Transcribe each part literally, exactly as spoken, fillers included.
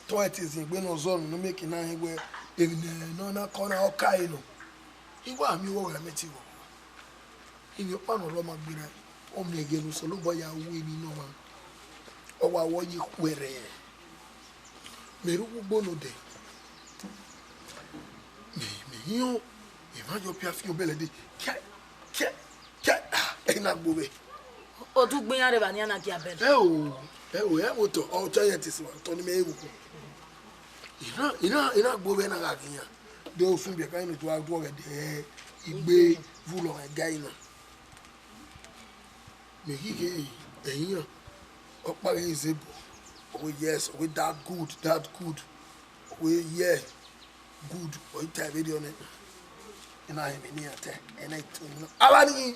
tọ ẹtin zin egbe ne ọ zọ nọ, ne ọ miẹn eke na hin wẹ, emwi ne ọ na kọ na, ọ ka ẹre nọ. I wa miẹn ọghọ gha mẹ te ghọghọ. Ivbi ọkpa ne ọ rre ọma gberra, ọ miẹn ẹghẹ ne Osanobua ya ru emwi ne ọmwa, ọ wa wẹ ọ ye khuẹrhẹ. Mẹ rre uwu ugbo nọ dẹ, mẹ, mẹ hiọn, emwa yọ pia fi obẹlẹ dee, kẹ, kẹ, kẹ, ah, ẹ i na gbe ovbi ẹre. Odugbe iran rre evba ne iran na gie abẹlẹ. Ẹ o, ẹ o, ẹ vbe otọ, ọ, otọ yẹn te sẹ otọ ne imẹ ru. I na, I na, I na gbe ovbi ẹre na gha gie iran. De osun biẹ ka ne otu a du ọghẹdẹ igbe vbe ulọ ọmwa ga na. Mẹ ghi ghe ẹre iran, ọkpa ghi zẹ ebo, ọ wẹ, "Yes," ọ wẹ, "That good, that good," ọ wẹ, "Yeah, good," ọ i ta vberriọ nẹ. I na họn emwi ne iran ta, ẹ na i tu emwi na. Avbe ni,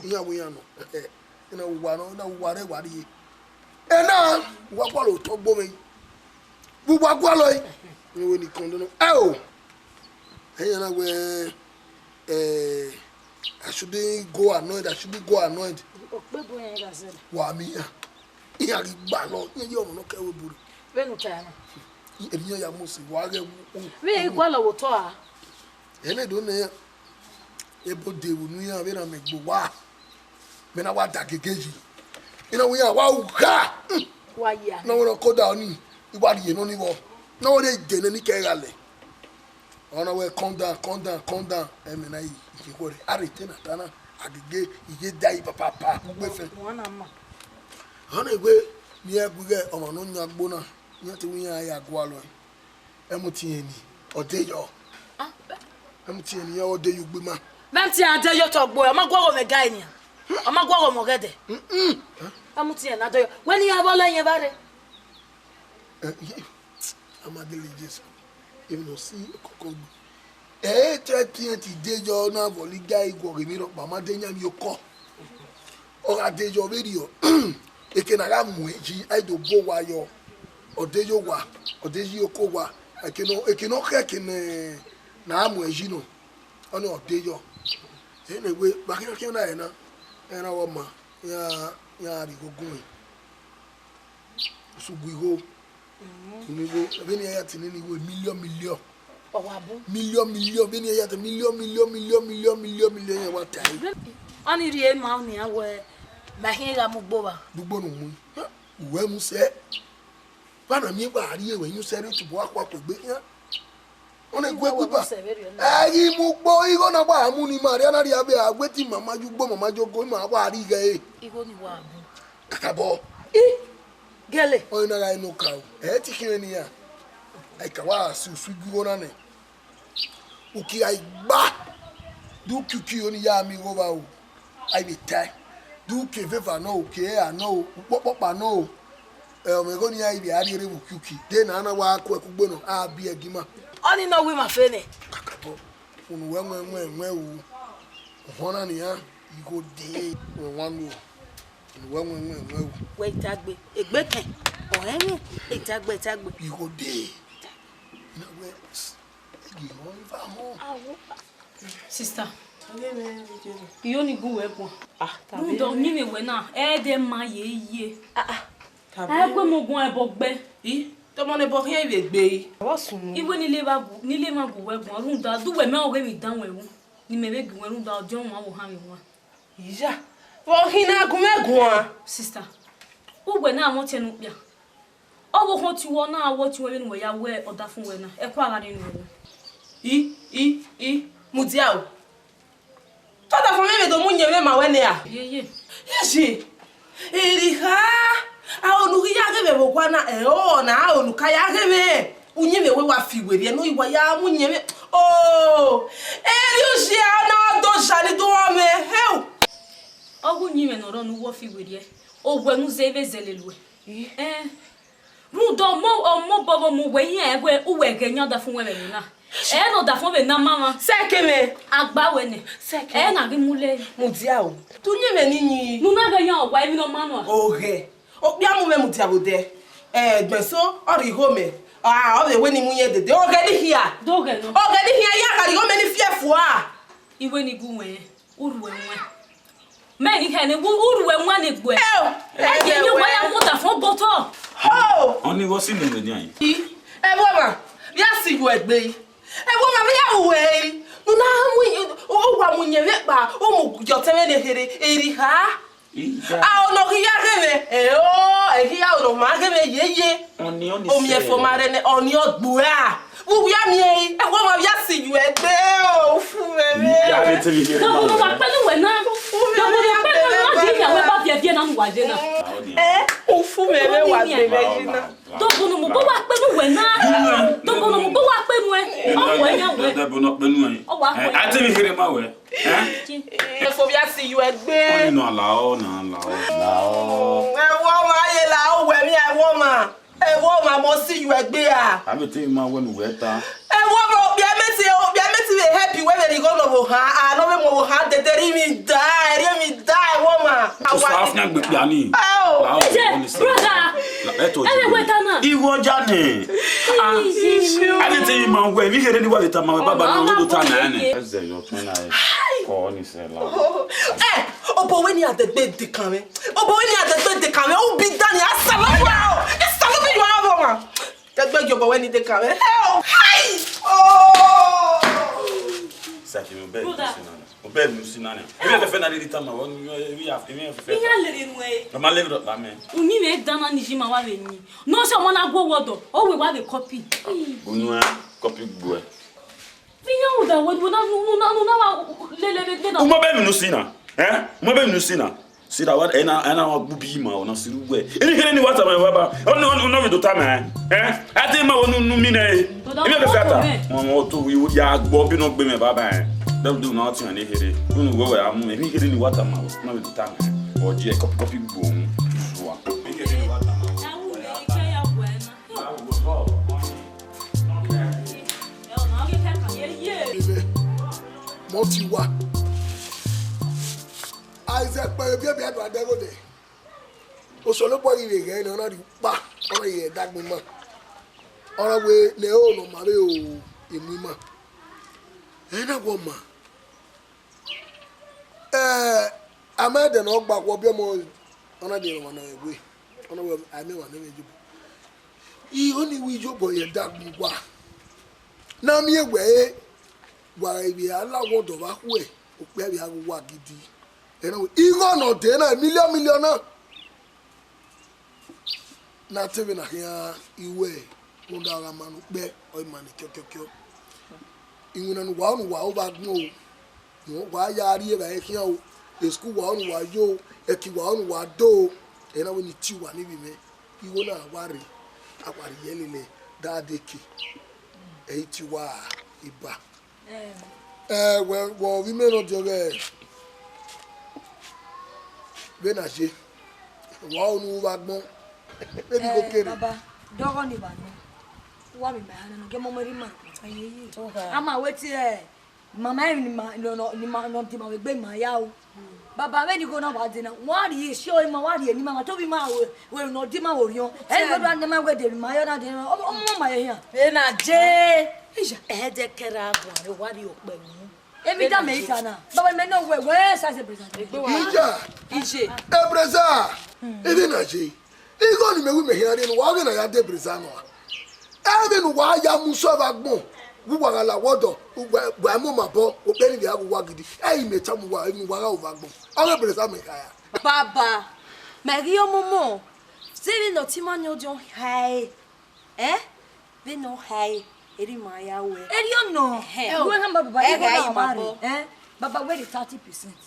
iran wẹ iran nọ, ẹ, I na wẹ uwa nọ, I na wẹ uwa rre, wa rrie. Ena, uwa gualọ otọ gbe mwẹ, vbe uwa gualọ ẹre, ne wẹ ni kọn do nọ. Ẹ o, ẹ i yan na wẹ, eh, I shouldn't go annoyed, I shouldn't go annoyed. Okpebo iran gha zẹ. Wa miẹn iran, iran ghi gbalọ, iran ye ọmọ ne ọ kẹ ẹvbo ebo rre. Vbene u ta na. Erriọ ya mu si, wa ghẹ wu. Vbe i gualọ vbe otọ a? Ẹnẹ do nẹ, ebo de vbe unu iran vbe na mẹ gbe owa. Mẹ na wa da gege yi. I na wẹ iran wa ru gha. Wa ya. Na wẹ ne ọ koda ọnii, I wa rhie nọ ni vbọ. Na wẹ ne I de nẹ ne I kẹ gha lẹ. Ọ na wẹ, "Come down, come down, come down." Ẹmwẹ na i ye khuẹrhẹ. A rre te na ta na, a gege, I ye da yi papapa, ugbe fẹn. Wa na ma. Ọ na wẹ, ne iran gu ighẹ ọmwa ne ọ yan gbe na, iran te wẹ iran ya gualọ ẹre. Ẹmwẹ ọtiẹn ni, ọ de yọ. Ah, ẹmwẹ ọtiẹn ni, ọ de ye ugbe ma. Vbe ẹmwẹ ọtiẹn a de yọ otọ gbe, ọ ma guọghọ mwẹ ga nian. Ọ ma guọghọ mwẹ ọghẹdẹ. Mm-mm. Ẹmwẹ ọtiẹn na de yọ. Wẹ ne iran vbe ọlọ ẹyẹn vba rre. Eh, yeah. A ma gele Jesu, emwi ne ọ si ọkọkọ gbe. Ẹ i te ẹtin ẹtin de yọ na vbe ọlọ iga iguọghọ emwi rhọkpa, a ma de yan emwi okọ. Ọ gha de yọ vberriọ, eke ne a gha mu ẹre yi, a i do bu owa yọ. Ọ de ye owa, ọ de ye oko owa, eke ne, eke ne ọ khẹ eke ne, ne a mu ẹre yi nọ, ọnii ọ de yọ. Ẹnẹ wẹ, vbe a khian khian na ẹre na, ẹre na wẹ ọ ma, iran, iran rhie igho gun ẹre. Usun gu igho. Unu igho, vbene iran ya tie nene igho million, million. Ọ wa bun. Million, million, vbene iran ya tie million, million, million, million, million, million, iran wa ta ẹre. Ọnii rhie ma ọnii, a wẹ, ma khian gha mu ugbo vba. Ugbo ne u mu, uwẹ mu sẹ. Vbene a miẹn gba rrie wẹ, iyẹn sẹ rre tobọ akhuakhuegbe khian. Ọ na gu ẹre gu iba. Ẹ ghi mu ugbo, igho na wa mu ni ima rhia na rhia vbe a wẹ te ima ma ye ugbo, ima ma ye ogo, ima wa rri ighe ẹre. Igho ni wa bun. Kakabọ. I, gẹlẹ. Ọni na gha nọ ka o. Ẹ ti khian nian. A i ka wa si usun igue igho na nẹ. Uki a i gba. De uki uki oni ya miẹn igho vba o. A i vbe tae. De uki eveva nọ o, uki ẹre nọ o, ukpọkpọkpa nọ o. Ẹ, ọ mwẹ igho ni a i vbe a rrie rre vbe uki uki. De ne a na wa ku ẹkugbe nọ, a biẹ ẹgi ima. Ọni nọ wẹ ima fe nẹ. Kakabọ. Unu wẹ wẹn wẹn wẹn o. Ọhọn na nian, igho dee, wẹ wan nu o. Unu wẹ wẹn wẹn wẹn o. Wẹ i ta gbe, egbe kẹn, ọ rẹn mwẹ, i ta gbe, i ta gbe. Igho dee. Na wẹ, igi họn iva họn. Awo. Sister, Ọghe mwẹ vbe jere. Iyo ni gu wẹ guan. Ah, ta Rhunmwuda vbe. Ọyẹnmwẹ wẹ na, ẹdẹ ma ye ye. Ah, ah. Ta Ẹ vbe. Gu mu guan ẹbọ gbe. I, tọmọ ne ẹbọ khian vbe gbe i. Avọ sunu. Iwe ni leva gu, ni leva gu wẹ guan, rhunmwuda, du wẹ mẹ ọghe emwi dan wẹ ru. Ni mẹ vbe gu wẹ rhunmwuda, ọdiọn wan vbe ohan mwẹ wan. Iya, vbe ọ khin na gu mwẹ guan? Sister, uwẹ na mwẹ ọtiẹn ne okpia. Ọ vbe ohan otu wẹ na, wẹ otu wẹ vbene uwẹ ya wẹ ọdafẹn uwẹ na, ẹkua gha rre ne uwẹ na. I, i, i, mudia o. Te ọdafẹn mwẹ vbe do mu uyẹnmwẹ ma wẹ nẹ ra? Ye, ye. Ye, ye. Erha, aro ne u ghi ya ghe mwẹ vbe owa na, ẹ, ọ na aro ne u ka ya ghe mwẹ. Uyẹnmwẹ wẹ wa fi werriẹ ne u wa ya mu uyẹnmwẹ. O, erriọ oshia na do zani do mwẹ. Hẹu. Ọ ghe uyinmwẹ ne ọ rrọọ ne uwẹ ọ fi werriẹ, owẹ ne u zẹ vbe zẹ lele uwẹ. Ẹn. Rhunmwuda ọmọ, ọmọ obọ vbe ọmọ uwẹ, iran wẹ uwẹ ghẹ yan ọdafẹn uwẹ vbe ẹvbo na. Ẹ ne ọdafẹn vbe na ma mwa. Sẹkẹ mwẹ. Agba wẹ nẹ. Sẹkẹ. Ẹ na ghi mu lẹ. Mudia o. Te uyinmwẹ ni yin. Ne u na ghẹ yan ọwa emwi ne ọ ma nọ. Oghẹ. Okpia mu mwẹ mudia vbe odẹ. Ẹ, ẹgbẹn eso, ọ rhie igho mẹ. A, ọ vbe wẹ ne I mu yẹn dede. Oghẹ ni hia. Do ghẹ nọ. Oghẹ ni hia, ya gha rhie igho mẹ ni fiẹfua. Iwe ni gu wẹ. Urhu ẹwaẹn. Mẹ ni hẹ ne u, urhu ẹwaẹn ne egbe. Eo, ẹ gie ẹ ne wa ya mu ọdafẹn obọ otọ. Ho! Ọni vbe ọ si ne mẹ nian yi? I, Ẹvbo ọmwa, vbe a si yu egbe. Ẹvbo ọmwa, vbe a ru ẹre. Ne u na mu, u wa mu yẹn vbe ekpa, u mu yọ ọtẹn mwẹ ne kherhe, erha. Iya. A ọnọ ghi ya ghe mwẹ, ẹ o, ẹ ghi ya ọnọ ma ghe mwẹ yeye. Ọni, ọni sẹ. Omiẹn fo ma rre nẹ, ọni ọ gbu ra. Vbe u ya miẹn ẹre, ẹvbo ọmwa, vbe a si yu egbe, o, ufu mwẹ mwẹ. Iya, vbe te vbe kherhe. Dọbọ ne ọ wa kpẹnu wẹ na. Ufu mwẹ mwẹ. Dọbọ ne ọ kpẹnu wẹ na, di ya wẹ ba viẹ viẹ na nu wa ye na. Ẹ, ufu mwẹ mwẹ wa gbe mwẹ yi na. Dọbọ ne ọ mobọ wa kpẹnu wẹ na. Dọbọ ne ọ mobọ wa kpẹnu ẹ. Ọ wẹ ya wẹ. Dọbọ ne ọ kpẹnu ẹ. Ọ wa kpẹnu. Ẹ, a te vbe kherhe ma wẹ. Ẹ? Ẹ fo vbe a si yu egbe. Ọni nọ, a la ọ, na la ọ. La ọ. Ẹvbo ọmwa, ye la ọ, wẹ mwẹ ẹvbo ọmwa. Ẹvbo ọmwa, mọ si yu egbe a. A vbe te ma wẹ ne uwẹ ta. Ẹvbo ọmwa, okpia mẹ ti, okpia mẹ ti vbe help wẹ vbe righo nọ vbe ohan, a nọ vbe mu vbe ohan dede, rhie emwi da, rhie emwi da, ẹvbo ọmwa. Osa afian gbe kpia ni. Ao. Brother. Eto. Ẹ vbe wẹ ta na. Igho ọja nẹ. Ah, a vbe te ma wẹ, vbe kherhe ne wa vbe tama wẹ, baba, na wẹ do ta na nẹ. Ẹ zẹ yọ tọn na ẹ. Kọ ni sẹ la. Ẹ, obọ wẹ ne a dẹgbe de kan mwẹ. Obọ wẹ ne a dẹgbe de kan mwẹ. U bi da ni, a sa lọ wa o. E sa lọ bi wa o ma. Dẹgbe gi obọ wẹ ni de kan mwẹ. Ẹ o. Hai. Oh. Saki, mo beg you, sit down. Obẹ mu si na nẹ. Emwi fẹfẹ na rhirhi tama, ọ ni, emwi ya, emwi fẹfẹ. Iran lere nuẹ. Ọ ma lere dọkpa mẹ. Uyinmwẹ dan na ni yi ma wa vbe yin. Ne ọ sẹ ọmọ na gu owọ dọ, ọ wẹ wa vbe copy. Unu ẹ, copy gbuẹ. Iran u da wẹ, nu na, nu na, nu na wa lele vbe gbe na. U ma bẹ mu si na. Eh? U ma bẹ mu si na. Si da wa, ena, ena wa gbubi ma, ọ na si ru wẹ. Emwi kherhe ni wa tama wẹ baba. Ọ nọ, ọ nọ vbe do tama. Eh? A te ma wẹ unu, unu mi nẹ. Emwi fẹfẹ ta. Mọ, mọ, to wi, ya gbọ bi nọ gbe mẹ baba, eh. Dẹmwẹdẹ na ọtiọnrẹn ne kherhe. Unu wẹ wẹ a mu, emwi kherhe ni wa tama, na vbe do tama. Ọ je copy, copy gbo ohun. Zua. Emwi kherhe ni wa tama. Ivẹ, mọ ti wa. Isaac kpẹre biẹ biẹ do adẹghodẹ. Osanobua ghi vbe ghẹ ne ọ na rhie ukpa, ọ na rhie ẹdẹ agbọn ima. Ọ na wẹ ne ẹro ne ọ ma vbe ro emwi ima. Ẹ na wẹ ọ ma. Ẹ, a ma ẹdẹ ne ọ gba khuẹ, ọ biẹ ọmọ, ọ na de rọmwa ne ọ wẹ, ọ na wẹ, a i miẹn ọmwa ne ọ vbe ye obọ. I, ọni wẹ iyobọ ye ẹdẹ agbọn uwa. Ne a miẹn wẹ, wa vbe a la wẹ ọdọ vbe a khuẹ, okpia vbe a ghe uwa gidi. Ẹ na wẹ, igho ne ọ dee na, miliọn miliọn na. Ne a te vbe na khian iwẹ, rhunmwuda ọ gha ma ne ukpẹ, ọ i ma ne kiọkiọkiọ. Iwinna ne uwa ru ne uwa ru vbe agbọn o, ne uwa ya rri evbare khian o, school uwa ru ne uwa yo o, ẹki uwa ru ne uwa do o, ẹ na wẹ ne I tie uwa ne ivbi mwẹ, igho na wa rre, a wa rhie lele da deke, ẹ i tie uwa eba. Ẹ, wẹ, wẹ ovbi mẹ ne ọ diọn ghẹ vbene a ye, wa unu vbe agbọn, vbene igho kere. Baba, dọghọ ni wa nọ. Wa vbe ma eha nọ, gie ọmọ mwẹ rhie ima. Aye, ye. Oha. A ma wẹ tie, mama emwi ni ma, nọ, nọ, ni ma, nọ, di ma vbe egbe ma ya o. Baba, vbene igho na wa dee na, wa rhie esi ọre ima, wa rhie ne ima, ma tobọ ima ru, wẹ ne ọ di ima vbe orhiọn. Ẹ, igho do a ne ima wẹ de ma ya na de, ọ, ọ ma ye hian. Vbene a ye. Iya. Ẹdẹ kẹrẹ a guan, wa rhie okpẹ mu. Emwi da mẹ ita na. Baba, mẹ nọ wẹ, wẹ size Ebreza. Iya. Ije. Ebreza. Ede na ye. Igho ni mẹ wi mẹ khian rhie ne uwa, ọghe na ya de Ebreza nọ a. Ẹmwẹ ne uwa ya mu sẹ vbe agbọn, vbe uwa gha la wẹ ọdọ, uwa, uwa mu ma obọ, okpia ni vbe a ghe uwa gidi. Ẹ i mẹ tama uwa, emwi ne uwa gha ru vbe agbọn. Ọghe Ebreza mẹ kha ya. Baba, mẹ ghi ọmọmọ, zẹ vbene ọ te ima ni ọdiọn khae. Ẹ? Vbene ọ khae, erha ima ya ruẹ. Erriọ nọ. Ẹhẹn. Wẹ hama baba, ẹ igho gha na ima wa rre. Bọ. Ẹ? Baba, wẹ rhie thirty percent.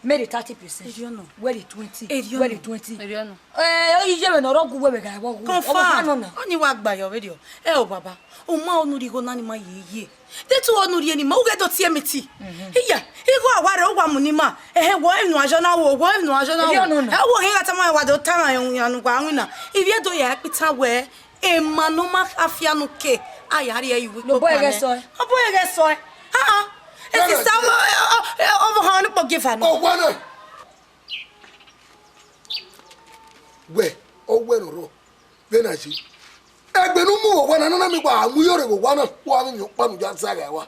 Mẹ rhie thirty percent. Erriọ nọ. Wẹ rhie twenty. Erriọ nọ. Wẹ rhie twenty. Erriọ nọ. Ẹ, ọ i ye vbe ne ọ rọ gu wẹ vbe gha ẹvbo gu. Confirm. Ọmọ kha nọ na. Ọni wa gba yọ vberriọ. Ẹ o baba, u ma unu rhie igho na ni ima ye ye. Deghẹ te u unu rhie ni ima, u ghẹ do tie mẹ iti. Mhm. Iya, igho a wa rre, u wa mu ni ima. Ẹhẹn, wẹ emwi ne u gha yọ na wo, wẹ emwi ne u gha yọ na wo. Erriọ nọ na. Ẹ, u wa khian gha tama wẹ wa do tama iran ne uwa winna. Ivbi Ẹdo ya ẹkpita wẹ, emwa ne ọ ma kha fian unu ke, a ya rhie ẹre ye uwu ikpokpa nẹ. Obọ ẹghẹ sọe. Obọ ẹghẹ sọe. Ah, ah. Ẹ sista, ọ, ọ, ọ, ọ vbe họn ne ukpo gie eva nọ. Owa na. Wẹ, ọ wẹ ne ọ rrọọ. Vbene a ye. Egbe ne u mu vbe owa na, nana miẹn wa mu iyore vbe owa na, wa vbe miẹn ọkpa ne u ya zagha ẹre wa.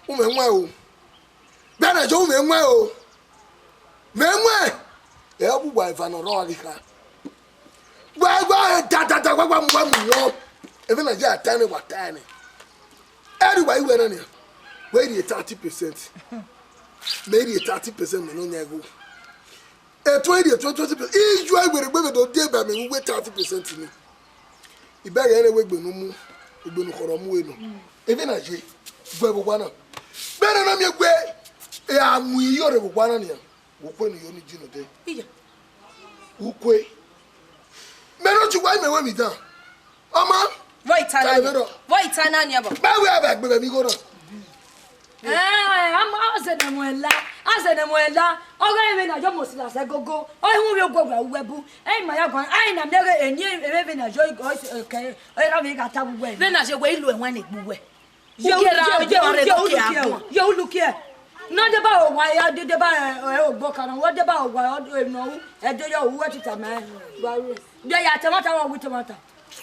U mwẹ wọn o. Vbene a ye, u mwẹ wọn o. Mẹ wọn. Ẹ, ọ bu uwa eva ne ọ rrọọ gha ghi kha. Wa, wa, da, da, da, wa, wa, wa, mu wọn. Ẹmwẹ na ya ta ẹre, wa ta ẹre. Ẹre wa iwẹ na nia. Wẹ rhie thirty percent. Mẹ rhie thirty percent, mẹ ne ọ yan igho. Etuẹn rhie twenty, twenty percent. Iye uwẹ wẹ rhie egbe vbe do die ba mẹ, wẹ thirty percent ni. Ibẹghe ẹre wẹ egbe ne u mu, egbe ne u khọrọ mu ẹre nọ. Ẹmwẹ na ye, wẹ vbe owa na. Vbene ọ na miẹn wẹ, e a mu iye ọre vbe owa na nia. Ukwe ne u yo ni ji nọ dẹ. Iya. Ukwe. Mẹ ne ọ ju wa mẹ wẹ emwi dan. Ọ ma. Vbọ i ta na nia? Vbọ i ta na nia, baba? Mẹ wẹ a vbe gbe vbe mi igho na. Eh, a ma, a zẹ ne mu ẹla, a zẹ ne mu ẹla. Ọ ghe vbene a yo mo sila sẹ gogo. Ọ hu vbe oguẹ wẹ uwẹ bu. Ẹ ma ya guan, a i na miẹn ghe eni vbe vbene a yo, ọ, ọ, ọ ra vbe gha ta vbe uwẹ. Vbene a ye wẹ i lo ẹwaẹn ne egbe uwẹ. Ye u, ye u, ye u, ye u lukiẹ. Ye u lukiẹ. Ne ọ deba owa ya, de deba, eh, eh, ogbo kan, ne ọ deba owa, ọ, eh, nọ u, ẹ de yọ u, ẹ tita mẹ. De ya tomato, wa wi tomato.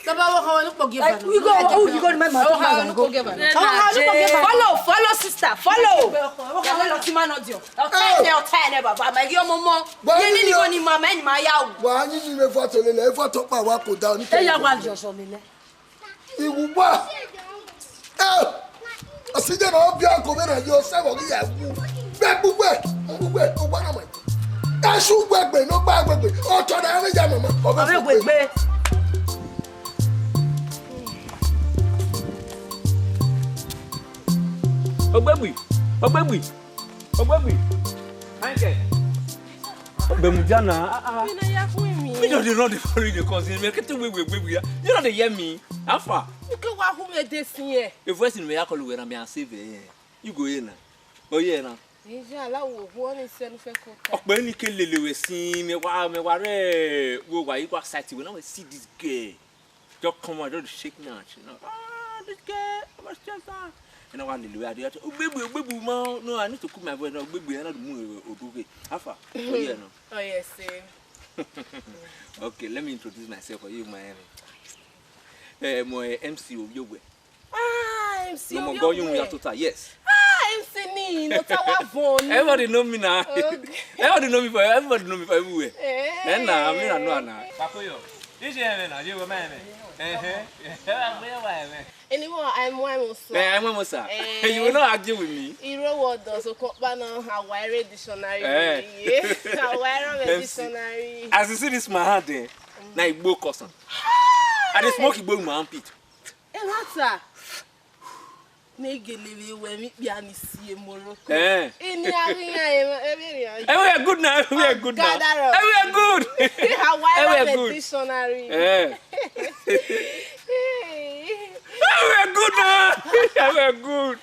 Baba, wo khan wa nukpo gie ba. Eh, we go, oh, we go, my man. Wo khan wa nukpo gie ba. Wo khan wa nukpo gie ba. Follow, follow, sister, follow. Wo khan wa nukpo gie ba. Ọtẹ ẹnẹ, ọtẹ ẹnẹ, baba, ma gi ọmọ mọ. Ye ni ni ko ni ma, ma ni ma ya o. Wa ni ni me foto lele, foto pa wa ko da ni. Ẹ ya wa jọ sọ lele. Iwuwa. Eh! Aside na ọ biẹ ọkọ vbe na ye ọsẹ vbe ọ ghi ya wu. Vbe gbugbe, gbugbe, ọ gba na ma. Ẹsu gbegbe, ne ọ gba gbegbe. Ọtọ na ave ya mama. Ọ vbe gbegbe. Ogbegbe, ogbegbe, ogbegbe. Thank you. Bermuda na, ah, ah. Ina ya hu mi. Me just dey run the foreign dey cause me. Kete we we we we. You no dey hear me? How far? You can wa hu me dey see here. If we see me, I call you when I'm here, save here. You go here now. Oh, yeah now. Ija la wo wo ni se nu fe kota. Ọkpẹ ni ke lele wẹ sin, mẹ wa, mẹ wa rẹ wo wa igwa site wẹ na we see this girl. Just come out, just shake me out, you know. Ah, this girl, how much just that? And I want to do it. Ogbegbe, ogbegbe, man. No, I need to cool my voice. No, ogbegbe, I don't move, ogbegbe. How far? Oh, yeah, no. Oh, yes, sir. Okay, let me introduce myself for you, my enemy. Eh, my M C Obiogwe. Ah, M C Obiogwe. No more going, we are total, yes. Ah, M C ni, no ta wa von. Everybody know me now. Okay. Everybody know me for, everybody know me for everywhere. Eh. Eh, nah, me, I know now. Bakoyo. This is heaven now, you were my heaven. Eh, eh. Anyway, I'm one Musa. Eh, I'm one Musa. Eh. You will not argue with me. Iro word does so come back now. Hawaii dictionary. Eh. Hawaii dictionary. As you see this my hand there, now Igbo cousin. I dey smoke Igbo in my armpit. Eh, what, sir? Ne gele vbe wẹ emwi ikpia ni si Morocco. Eh. Ini a ghi yan emwi, emwi rian. Eh, we are good now. We are good now. Gather up. Eh, we are good. Hawaii dictionary. Eh. Eh, we are good now. Eh, we are good.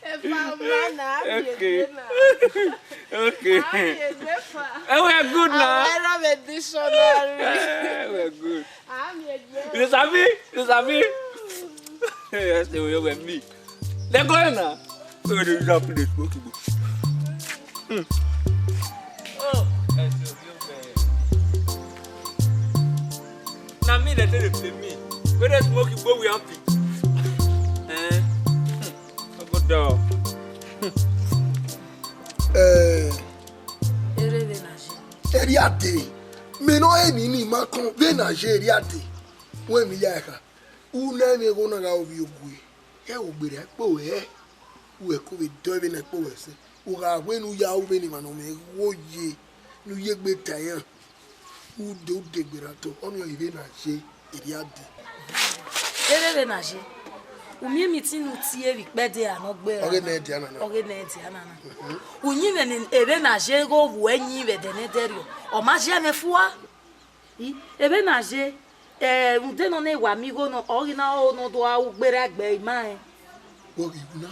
Efa mana, okay. Okay. Eh, we are good now. Hawaii dictionary. Eh, we are good. You sabi? You sabi? Yes, they will me. Let go now. So they just put the smoke. Hmm. Oh, now me, they tell me. When they smoke, we happy. Eh? Hmm. I go down. Eh. Ere vbe na ye. Ere a de. Me no eni ni ma kon vbe na ye ere a de. Wẹ mi ya ẹka. Una ẹmwẹ igho na gha ovbi ogue, ẹ wo gberra ẹkpo ruẹ, u ẹko vbe dọ vbene ẹkpo ruẹ sẹ. U gha wẹ ne u ya ru vbene emwa ne ọ mwẹ igho ye, ne u ye egbe ta iran, u de, u de gberra otọ, ọnii ọre vbe na ye, erriọ a de. Ere vbe na ye, u miẹn emiti ne u tie vbe ikpẹdẹ ra ne ọ gbe ra? Ọghe nẹ dia nana. Ọghe nẹ dia nana. Mhm. U yin mwẹ ne ere na ye igho vbe uẹ yin vbe ẹdẹ ne ẹdẹrriọ, ọ ma ye mwẹ fua. I, ebe na ye, eh, rhunmwuda nọ ne wa miẹn igho nọ, ọ ghi na ho ne ọ do gha ru gberra egbe ima rẹn. Wẹ ghi ru na?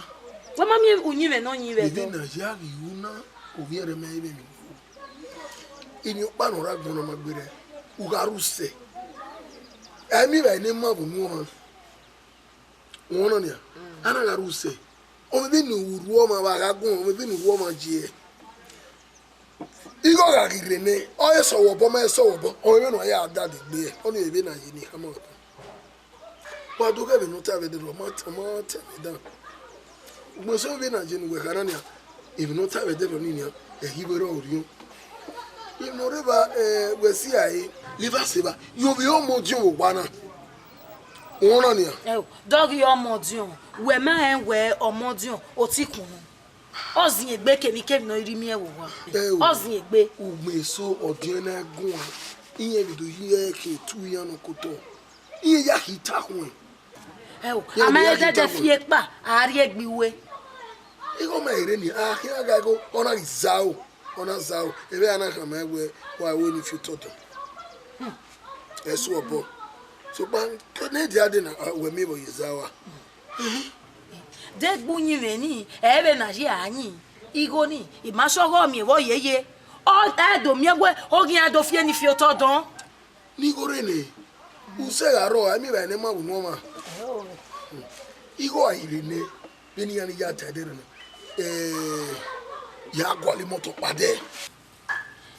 Wẹ ma miẹn uyinmwẹ ne ọ yin vbe ẹdẹ? Ebe na ye a ghi ru na, ovbi ẹre ma i vbe emwi ne u ru. Emwi ọkpa ne ọ rre agbọn na ma gberra, u gha ru sẹ. Ẹ i miẹn evbare ne ma vbe unu ọmwa. Wọn na nia, a na gha ru sẹ. Ọmọ ebe ne u ru ọmwa vbe a gha guan, ọmọ ebe ne u ru ọmwa ye. Igho gha ghi rre nẹ, ọ i sẹ ọvbọ, ma i sẹ ọvbọ, ọ mwẹ ne ọ ya dade gbe, ọnii ebe na ye ne I khama ọkpa. Wa do ghe vbene ọ ta vbe ẹdẹrriọ, ọ ma, ọ ma tẹ mwẹ dan. Ugbẹn sẹ vbe na ye ne uwẹ kha na nia, vbene ọ ta vbe ẹdẹrriọ nii nia, ẹ ghi vbe rrọọ orhiọn. Imọreva, eh, wẹ si a re, leva sẹ evba, ye ovbi ọmọ ọdiọn vbe owa na. Uhunmwu na nian. Ẹ o, dọghe ọmọ ọdiọn, wẹ ma rẹn wẹ ọmọ ọdiọn, o ti kunu. Ọ ziengbe kemwikemwi ne ọ rhirhi miẹn vbe owa. Ẹ o. Ọ ziengbe. Ugbẹn eso ọdiọn na guan, iran vbe do ye ẹre ke tu iran nọ ke otọ. Iran ya khin ta khuẹn. Ẹ o, a ma rẹn dẹdẹ fi ekpa, a rrie egbe iwe. Igho ma rre ni, a khian gha igho, ọ na ghi zaro, ọ na zaro. Evbe a na khama wẹ, wa wẹ ni fi otọ dọn. Ẹ su obọ. Sokpan, ne dia dee na, wẹ miẹn vbe ọ ye zaro a? De gbe uyinmwẹ ni, ẹ vbe na ye a yin. Igho ni, I ma sẹ ọghe ọ miẹn vbe ọ yeye. Ọ, ẹ do miẹn wẹ, ọ ghi iran do fi eni fi otọ dọn. Ne igho rre nẹ, usẹ gha rrọọ, a miẹn evbare ne ma vbe unu ọmwa. Igho a i rre nẹ, vbene iran ni ya ta ẹdẹ rre nẹ, eh, ya gualọ imọto kpa dẹ.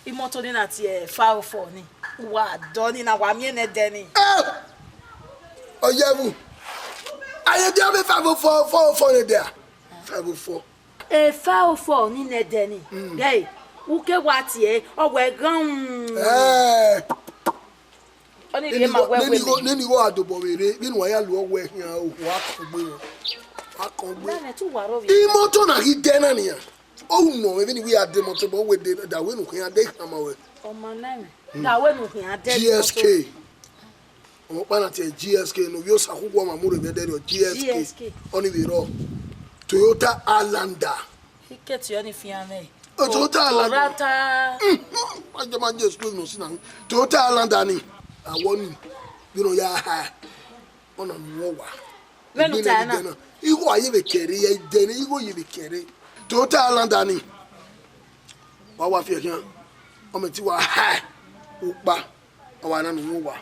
Imọto ni na tie five oh four ni, uwa dọ ni na, wa miẹn nẹ ẹdẹ ni. Eh! Ọyẹvhu, a ye dia vbe five oh four, four oh four ne dia. Five oh four. E five oh four ni nẹ ẹdẹ ni. Mm. Ghẹ, u ke wa tie, ọ wẹ ghan. Eh. Ọ ni rhie ma wẹ wẹ neni igho, neni igho a dobọ vbe rre, vbene uwa ya lu ọghe khian o, wa kọn gbe o. Wa kọn gbe. Nana, tu wa rọ vbe. Imọto na ghi dẹ na nian. Ọ nọ mwẹ vbene I ya dẹ imọto, but wẹ dẹ, da wẹ ne u khian dẹ khama wẹ. Ọma na mwẹ. Mm. Da wẹ ne u khian dẹ imọto. G S K. Ọmọ ọkpa na tie G S K, ne ovbi Osakhugua ma mu rre vbe ẹdẹrriọ, G S K. G S K. Ọni vbe rrọọ. Toyota Highlander. Iketi ọni fian mwẹ. O, Toyota Highlander. Toyota. Mm, mm, ma je, ma je explain no si na. Toyota Highlander ni. Awọ ni. Vbene ọ ya ha. Ọna ne uwa wa. Vbene u ta na. Igho a ye vbe kẹre, ya dẹ ne igho ye vbe kẹre. Toyota Highlander ni. Wa wa fi ẹkhian. Ọ mẹ ti wa ha ukpa. Ọ wa na nu uwa.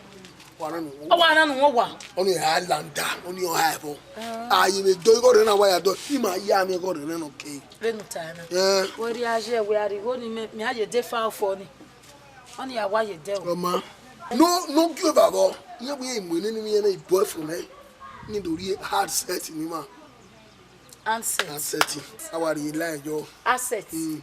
Wa na nu uwa. Ọ wa na nu uwa. Ọni Highlander, ọni ọ ha ẹvbo. Ah. A ye vbe do igho rẹ na wa ya do. I ma ya miẹn igho rẹ nọ ke. Vbene u ta na. Eh. Wẹ rhie aye, wẹ a rhie igho ni mẹ, mẹ a ye de fa ofo ni. Ọni ya wa ye de o. Ọma. No, no gi evba vbọ. Iran gbe mu nene ni, iran na boyfriend nẹ. Ni do rhie handset ni ma. Handset. Handset. A wa rhie line yọ. Asset. Mm.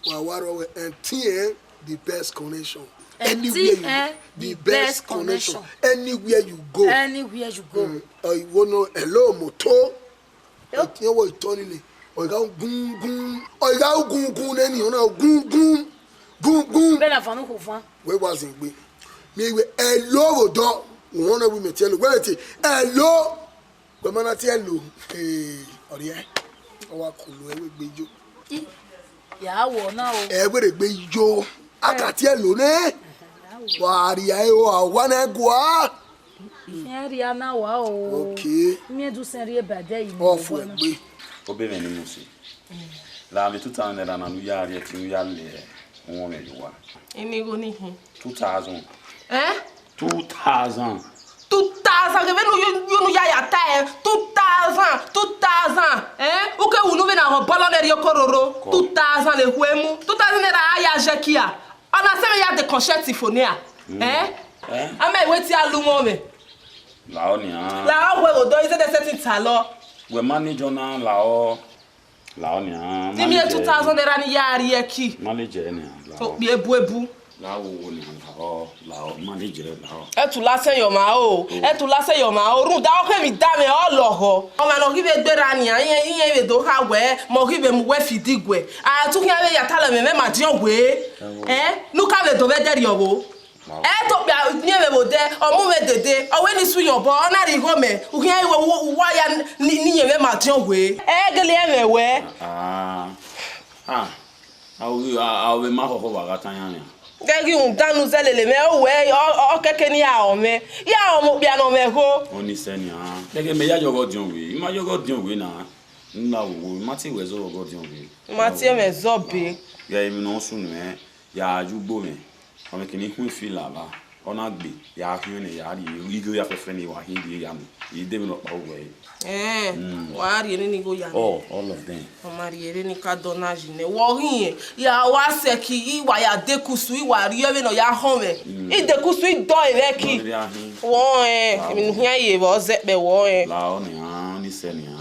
Wa wa rọ wẹ M T N, the best connection. Anywhere you go, M T N, the best connection. Anywhere you go. Anywhere you go. Mm. Ọ, iwo no, hello, moto. Yo. Ọ tiẹn wọ itọ ni nẹ. Ọ gha gun gun. Ọ gha gun gun nẹ ni, ọ na gun gun. Gun gun. Bẹ́ẹ̀ la fanu kò fún. Wẹ wa zin gbe. Mi wẹ hello vbe odọ. Wọ na wi mẹ tie hello. Wẹ mẹ te hello. Ee, ọriẹ. Ọ wa kulu ẹ wẹ gbe yo. I, ya wọ na o. Ẹ wẹ gbe yo. A ka tie hello nẹ. Wa ria e o, a wa na gua. Iran rhia na wa o. Okay. Miẹn du sẹn rhie ba ẹdẹ yi. Off wẹ gbe. Obemwẹ ni mu si. La mi two thousand naira na ne u ya rhie ẹtin, u ya le uhunmwu mwẹ ye owa. Ini igho ni hin. Two thousand. Eh? Two thousand. Two thousand, kevbe ne u, u, unu ya ya ta ẹre. Two thousand, two thousand. Eh? U ke wu unu vbene a họn bọlọ nẹ rhie okororo. Kọ. Two thousand le khuemu. Two thousand naira a ya zẹ kia. Ọna sẹ vbe ya de consent fo nia. Mm. Eh? Eh? A ma wẹ te a lu mwẹ ọmwẹ. Lahọ nian. Lahọ wẹ odọ, izẹdẹ sẹtin talọ. Wẹ manage ọna lahọ. Lahọ nian. Ti miẹn manage two thousand naira ni ya rhie ẹki. Manage nian lahọ. Okpia ebuebu. Lahọ wowo nian lahọ, lahọ manage lahọ. Ẹ tu la sẹ yọ ma o. Oh. Ẹ tu la sẹ yọ ma o. Rhunmwuda ọ khẹ emwi da mwẹ ọ lọghọ. Ọmwa ne ọ ghi vbe gberra nian, iran, iran vbe do kha wẹ, mẹ ọ ghi vbe mu wẹ fi diguẹ. A tu khian vbe ya talọ mwẹ, mwẹ ma diọn wẹ. Ẹwo. Eh? Ne u ka vbe do vbe ẹdẹrriọ vbo? Wow. Ẹ to kpia miẹn mwẹ vbe odẹ, ọ mu mwẹ dede, ọ wẹ ne I su yọn obọ, ọ na rhie igho mẹ, u khian i wẹ u, u wa ya ni, ni yẹn mwẹ ma diọn wẹ. Ẹ gele ẹmwẹ wẹ. Ah, ah, a, a, a, ovbi ma khọkhọ wa gha tan iran nian. Ghẹ ghi rhunmwuda ne u zẹ lele mwẹ, ọ wẹ, ọ, ọ kẹkẹ ne I ra họn mwẹ, I ra họn mwẹ okpia ne ọ mwẹ gho. Ọni sẹ nian, ẹghẹ mẹ ya yọghọ diọn wẹ, I ma yọghọ diọn wẹ na, nna wowo, I ma te wẹ zọ yọghọ diọn wẹ. I ma te mwẹ zọ be. Ghẹ emwi ne ọ sunu mwẹ, ya ye ugbo mwẹ. Ọmọ kini khu ifi lava, ọ na gbe, ya khian nẹ, ya rhie igho ya fẹfẹ ne wa hin rhie ya mu, I de vbe nọkpa uwẹ re. Eh, mm, wa rhie nene igho ya mu. Oh, all of them. Ọ ma rhie ere ne I ka dọ na yi nẹ. Wọ ghi rẹn, ya wa sẹ ẹki, I wa ya dekusu, I wa rhie vbene ọ ya họn mwẹ. Mm. I dekusu, I dọ ẹre ẹki. Ọ rhie ahin. Wọ, eh, wow, emwi ne u khian ye vbe ọ zẹ kpẹ wọ, eh. La ọ nian, ni sẹ nian.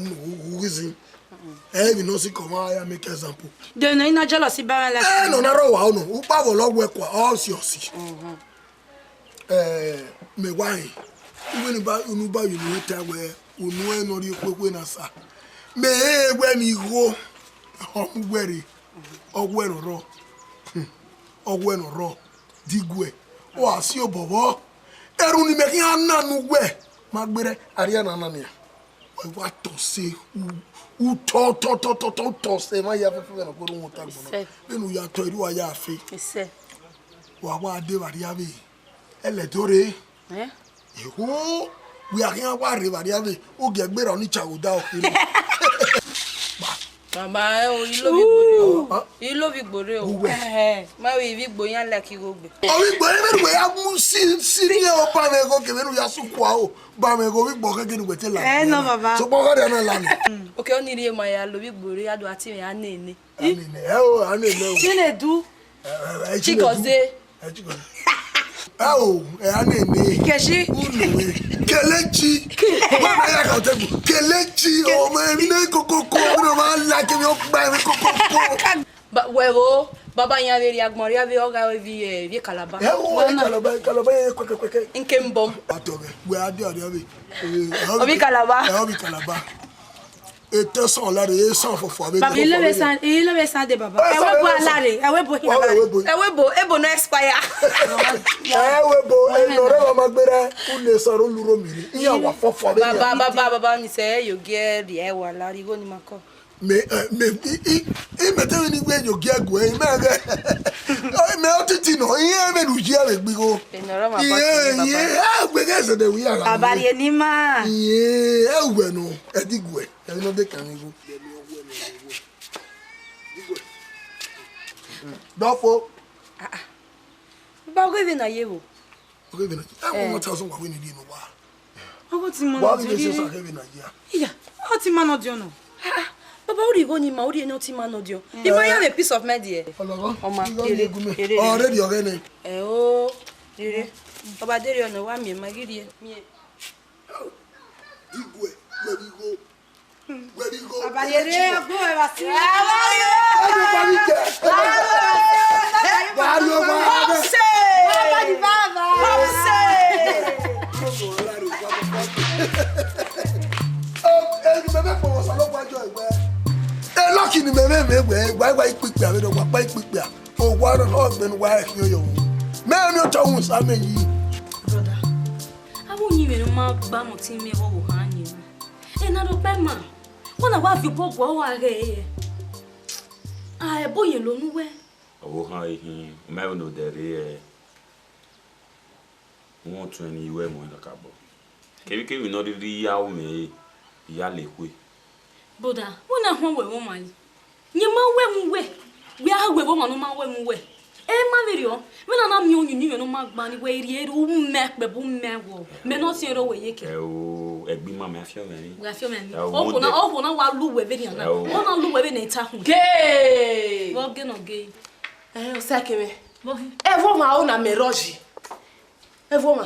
u ghi zin. Ẹ, emwi ne ọ sikẹ ọmwa ya make example. De nọ, I na jealous ba mwẹ like. Ẹ, nọ na rọ wa nọ, ukpa vbe ọ lọ wẹ kua, ọ si, ọ si. Ẹ, mẹ wa rẹn, iwẹ ne ba, unu ba ye unu ta wẹ, unu ẹ nọ rhie khuekhue na sa. Mẹ he wẹ ne igho, ọ mu wẹ rre, ọ wẹ ne ọ rrọọ, ọ wẹ ne ọ rrọọ, diguẹ, ọ gha si obọ vbọ, erhunmwu ne imẹ khian na ne uwẹ, ma gberẹ, Ariana na nian. Wẹ wa tọ sẹ, u, u tọ, tọ, tọ, tọ, tọ, u tọ sẹ, emwa ya fẹfẹ vbe ne ọ kpẹrẹ uhunmwu ta agbọn na. Sẹ. Vbene u ya tọ, erriọ uwa ya fe. Sẹ. Wa wa dee vbe arriavbe, ẹlẹdo rre. Eh? Eho, wẹ a khian wa rre vbe arriavbe, ogiẹ gberra ọni cha gho da ọkhe nọ. Mama, ẹ o, I lovbi igbo rre o. Ah. I lovbi igbo rre o. Uwẹ. Eh, ma vbe ivbi igbo iran like igho gbe. Ovbi igbo, vbene uwẹ ya mu si, si ni ọba mwẹ gho, ke vbene u ya sukua o, ba mwẹ gho, ovbi igbo khẹke ne uwẹ te la. Eh, no, baba. Sokpan ọghe a na la nọ. Mm. Okay, ọni rhie ma ya lovbi igbo rre, a do a tie mwẹ a nene. A nene, ẹ o, a nene o. Chinedu. Ẹ, ẹ, ẹ, Chinedu. Chigozie. Ẹ, Chigozie. Ẹ o, ẹ, a nene. Keshi. Unu we. Kelechi. Wẹ ma ya ka otẹgbo. Kelechi, ọmọ emwi ne kokoko, ọmọ ne ma la kevbe ọkpa emwi kokoko. Ba, wẹ vbo, baba yan vbe rrie agbọn rria vbe ọ gha vbe, eh, vbe Calabar. Ẹ o, ẹ Calabar, Calabar, ẹ kwẹkẹkwẹkẹ. Nke mbọ. Atọ vbe, wẹ a dia rria vbe. Eh, ẹ, Ovbi Calabar. Ẹ, ovbi Calabar. Etẹn sọn lare, e sọn fọfọ avbe. Baba, I love Sunday, baba. Ẹ, ẹwẹ bo Sunday, alare, ẹwẹ bo, ẹwẹ bo, ebo no expire. Ẹwẹ bo, enọ rẹ wa ma gberra, u ne sọn ru lurho mi rre. Iyan wa fọfọ avbe. Baba, baba, baba, ni sẹ yo giẹ rrie wa lare igho ni ma kọ. Me, eh, me, i, i, i mẹ te vbe ni wẹ yo giẹ guẹ, i mẹ ghẹ. Mẹ otiti nọ, iye mẹ nu ye vbe gbe igho. Enọ rẹ ma bọ. Iye, baba. Iye, a gbe ghe sẹ de wi ya. Baba rhie ni ma. Iye, ẹ wẹ nọ, ẹ di guẹ. Ẹmwẹ ne ọ dekẹe mwẹ igho. Dọfo. Ah, ah. Baba, ọghe vbene a ye vbo? Ọghe vbene a ye. Ẹ, one thousand wa wẹ ne I rhie ne uwa. Ọghe ọtẹn ima nọ diọn. Wa ghi vbe sẹ ọghe vbene a ye a? Iya, ọtẹn ima nọ diọn nọ. Ah, ah. Baba, u rhie igho ni ma, u rhie ne ọtẹn ima nọ diọn. Ima ya vbe peace of mind ẹ. Ọlọghọ. Ọma, igho rere, ni gu mẹ. Rere. Ọ rere ọghẹ nẹ. Ẹ o, rere. Ọba de rre ọnọ, wa miẹn ma ghi rhie. Miẹn. Diguẹ, wẹ vbe igho. Wẹ vbe igho. Baba, rere, ọgbọ ẹvbo si. Ẹvbo vbe igho. Wa rio wa. Popsi. Baba di baba. Popsi. Ẹ, ẹ, mẹ vbe kpọnmwẹ Osanobua jọ ẹgbẹ. Ẹ, lucky ne mẹ vbe mẹ wẹ, wa, wa ikpikpe avbe nọ, wa kpa ikpikpe a. Owa nọ, ọ gbẹn ne uwa khian yọ. Mẹ miẹn otọ uhunmwu sa mẹ yi. Brother, avbe uyinmwẹ ne ọ ma gba mẹ ọtẹn mwẹ vbe ọvbokhan ni. Ena rhọkpa ma, wẹ na wa viọ obọ guan uwa ghe ẹre. A, ẹbo yẹn lo ne uwẹ. Ọvbokhan ehin, u ma ẹvbo ne odẹ rre ẹre. Wẹ ọtuẹn ne I ru ẹmwẹ kakabọ. Kevbikevbi ne ọ rhirhi ya ru mwẹ ẹre, I ya la ekhue. Brother, wẹ na họn wẹ vbe ọmwa yi. Rẹn ma wẹ mu wẹ, wẹ a wẹ vbe ọmwa ne ọ ma wẹ mu wẹ. Ẹ ma vberriọ, vbene a na miẹn uyinmwẹ ne ọ ma gba ni wẹ, I rhie ru mẹ kpẹ bu mẹ wọ, mẹ ne ọ siẹn rre wẹ ye ke. Ẹ o, ẹgbẹ ima mẹ a fiọ mwẹ rin. Wẹ a fiọ mwẹ rin. Ẹ o, ọkhuo na, ọkhuo na wa lu wẹ vbenian na. Ẹ o. Ọ na lu wẹ vbene I ta khun. Gay! Vbe ọ gay nọ gay? Ẹ, Osaikemwẹ. Vbọ he? Ẹ vbe ọmwa ọ na mẹ rrọọ yi. Ẹ vbe ọmwa.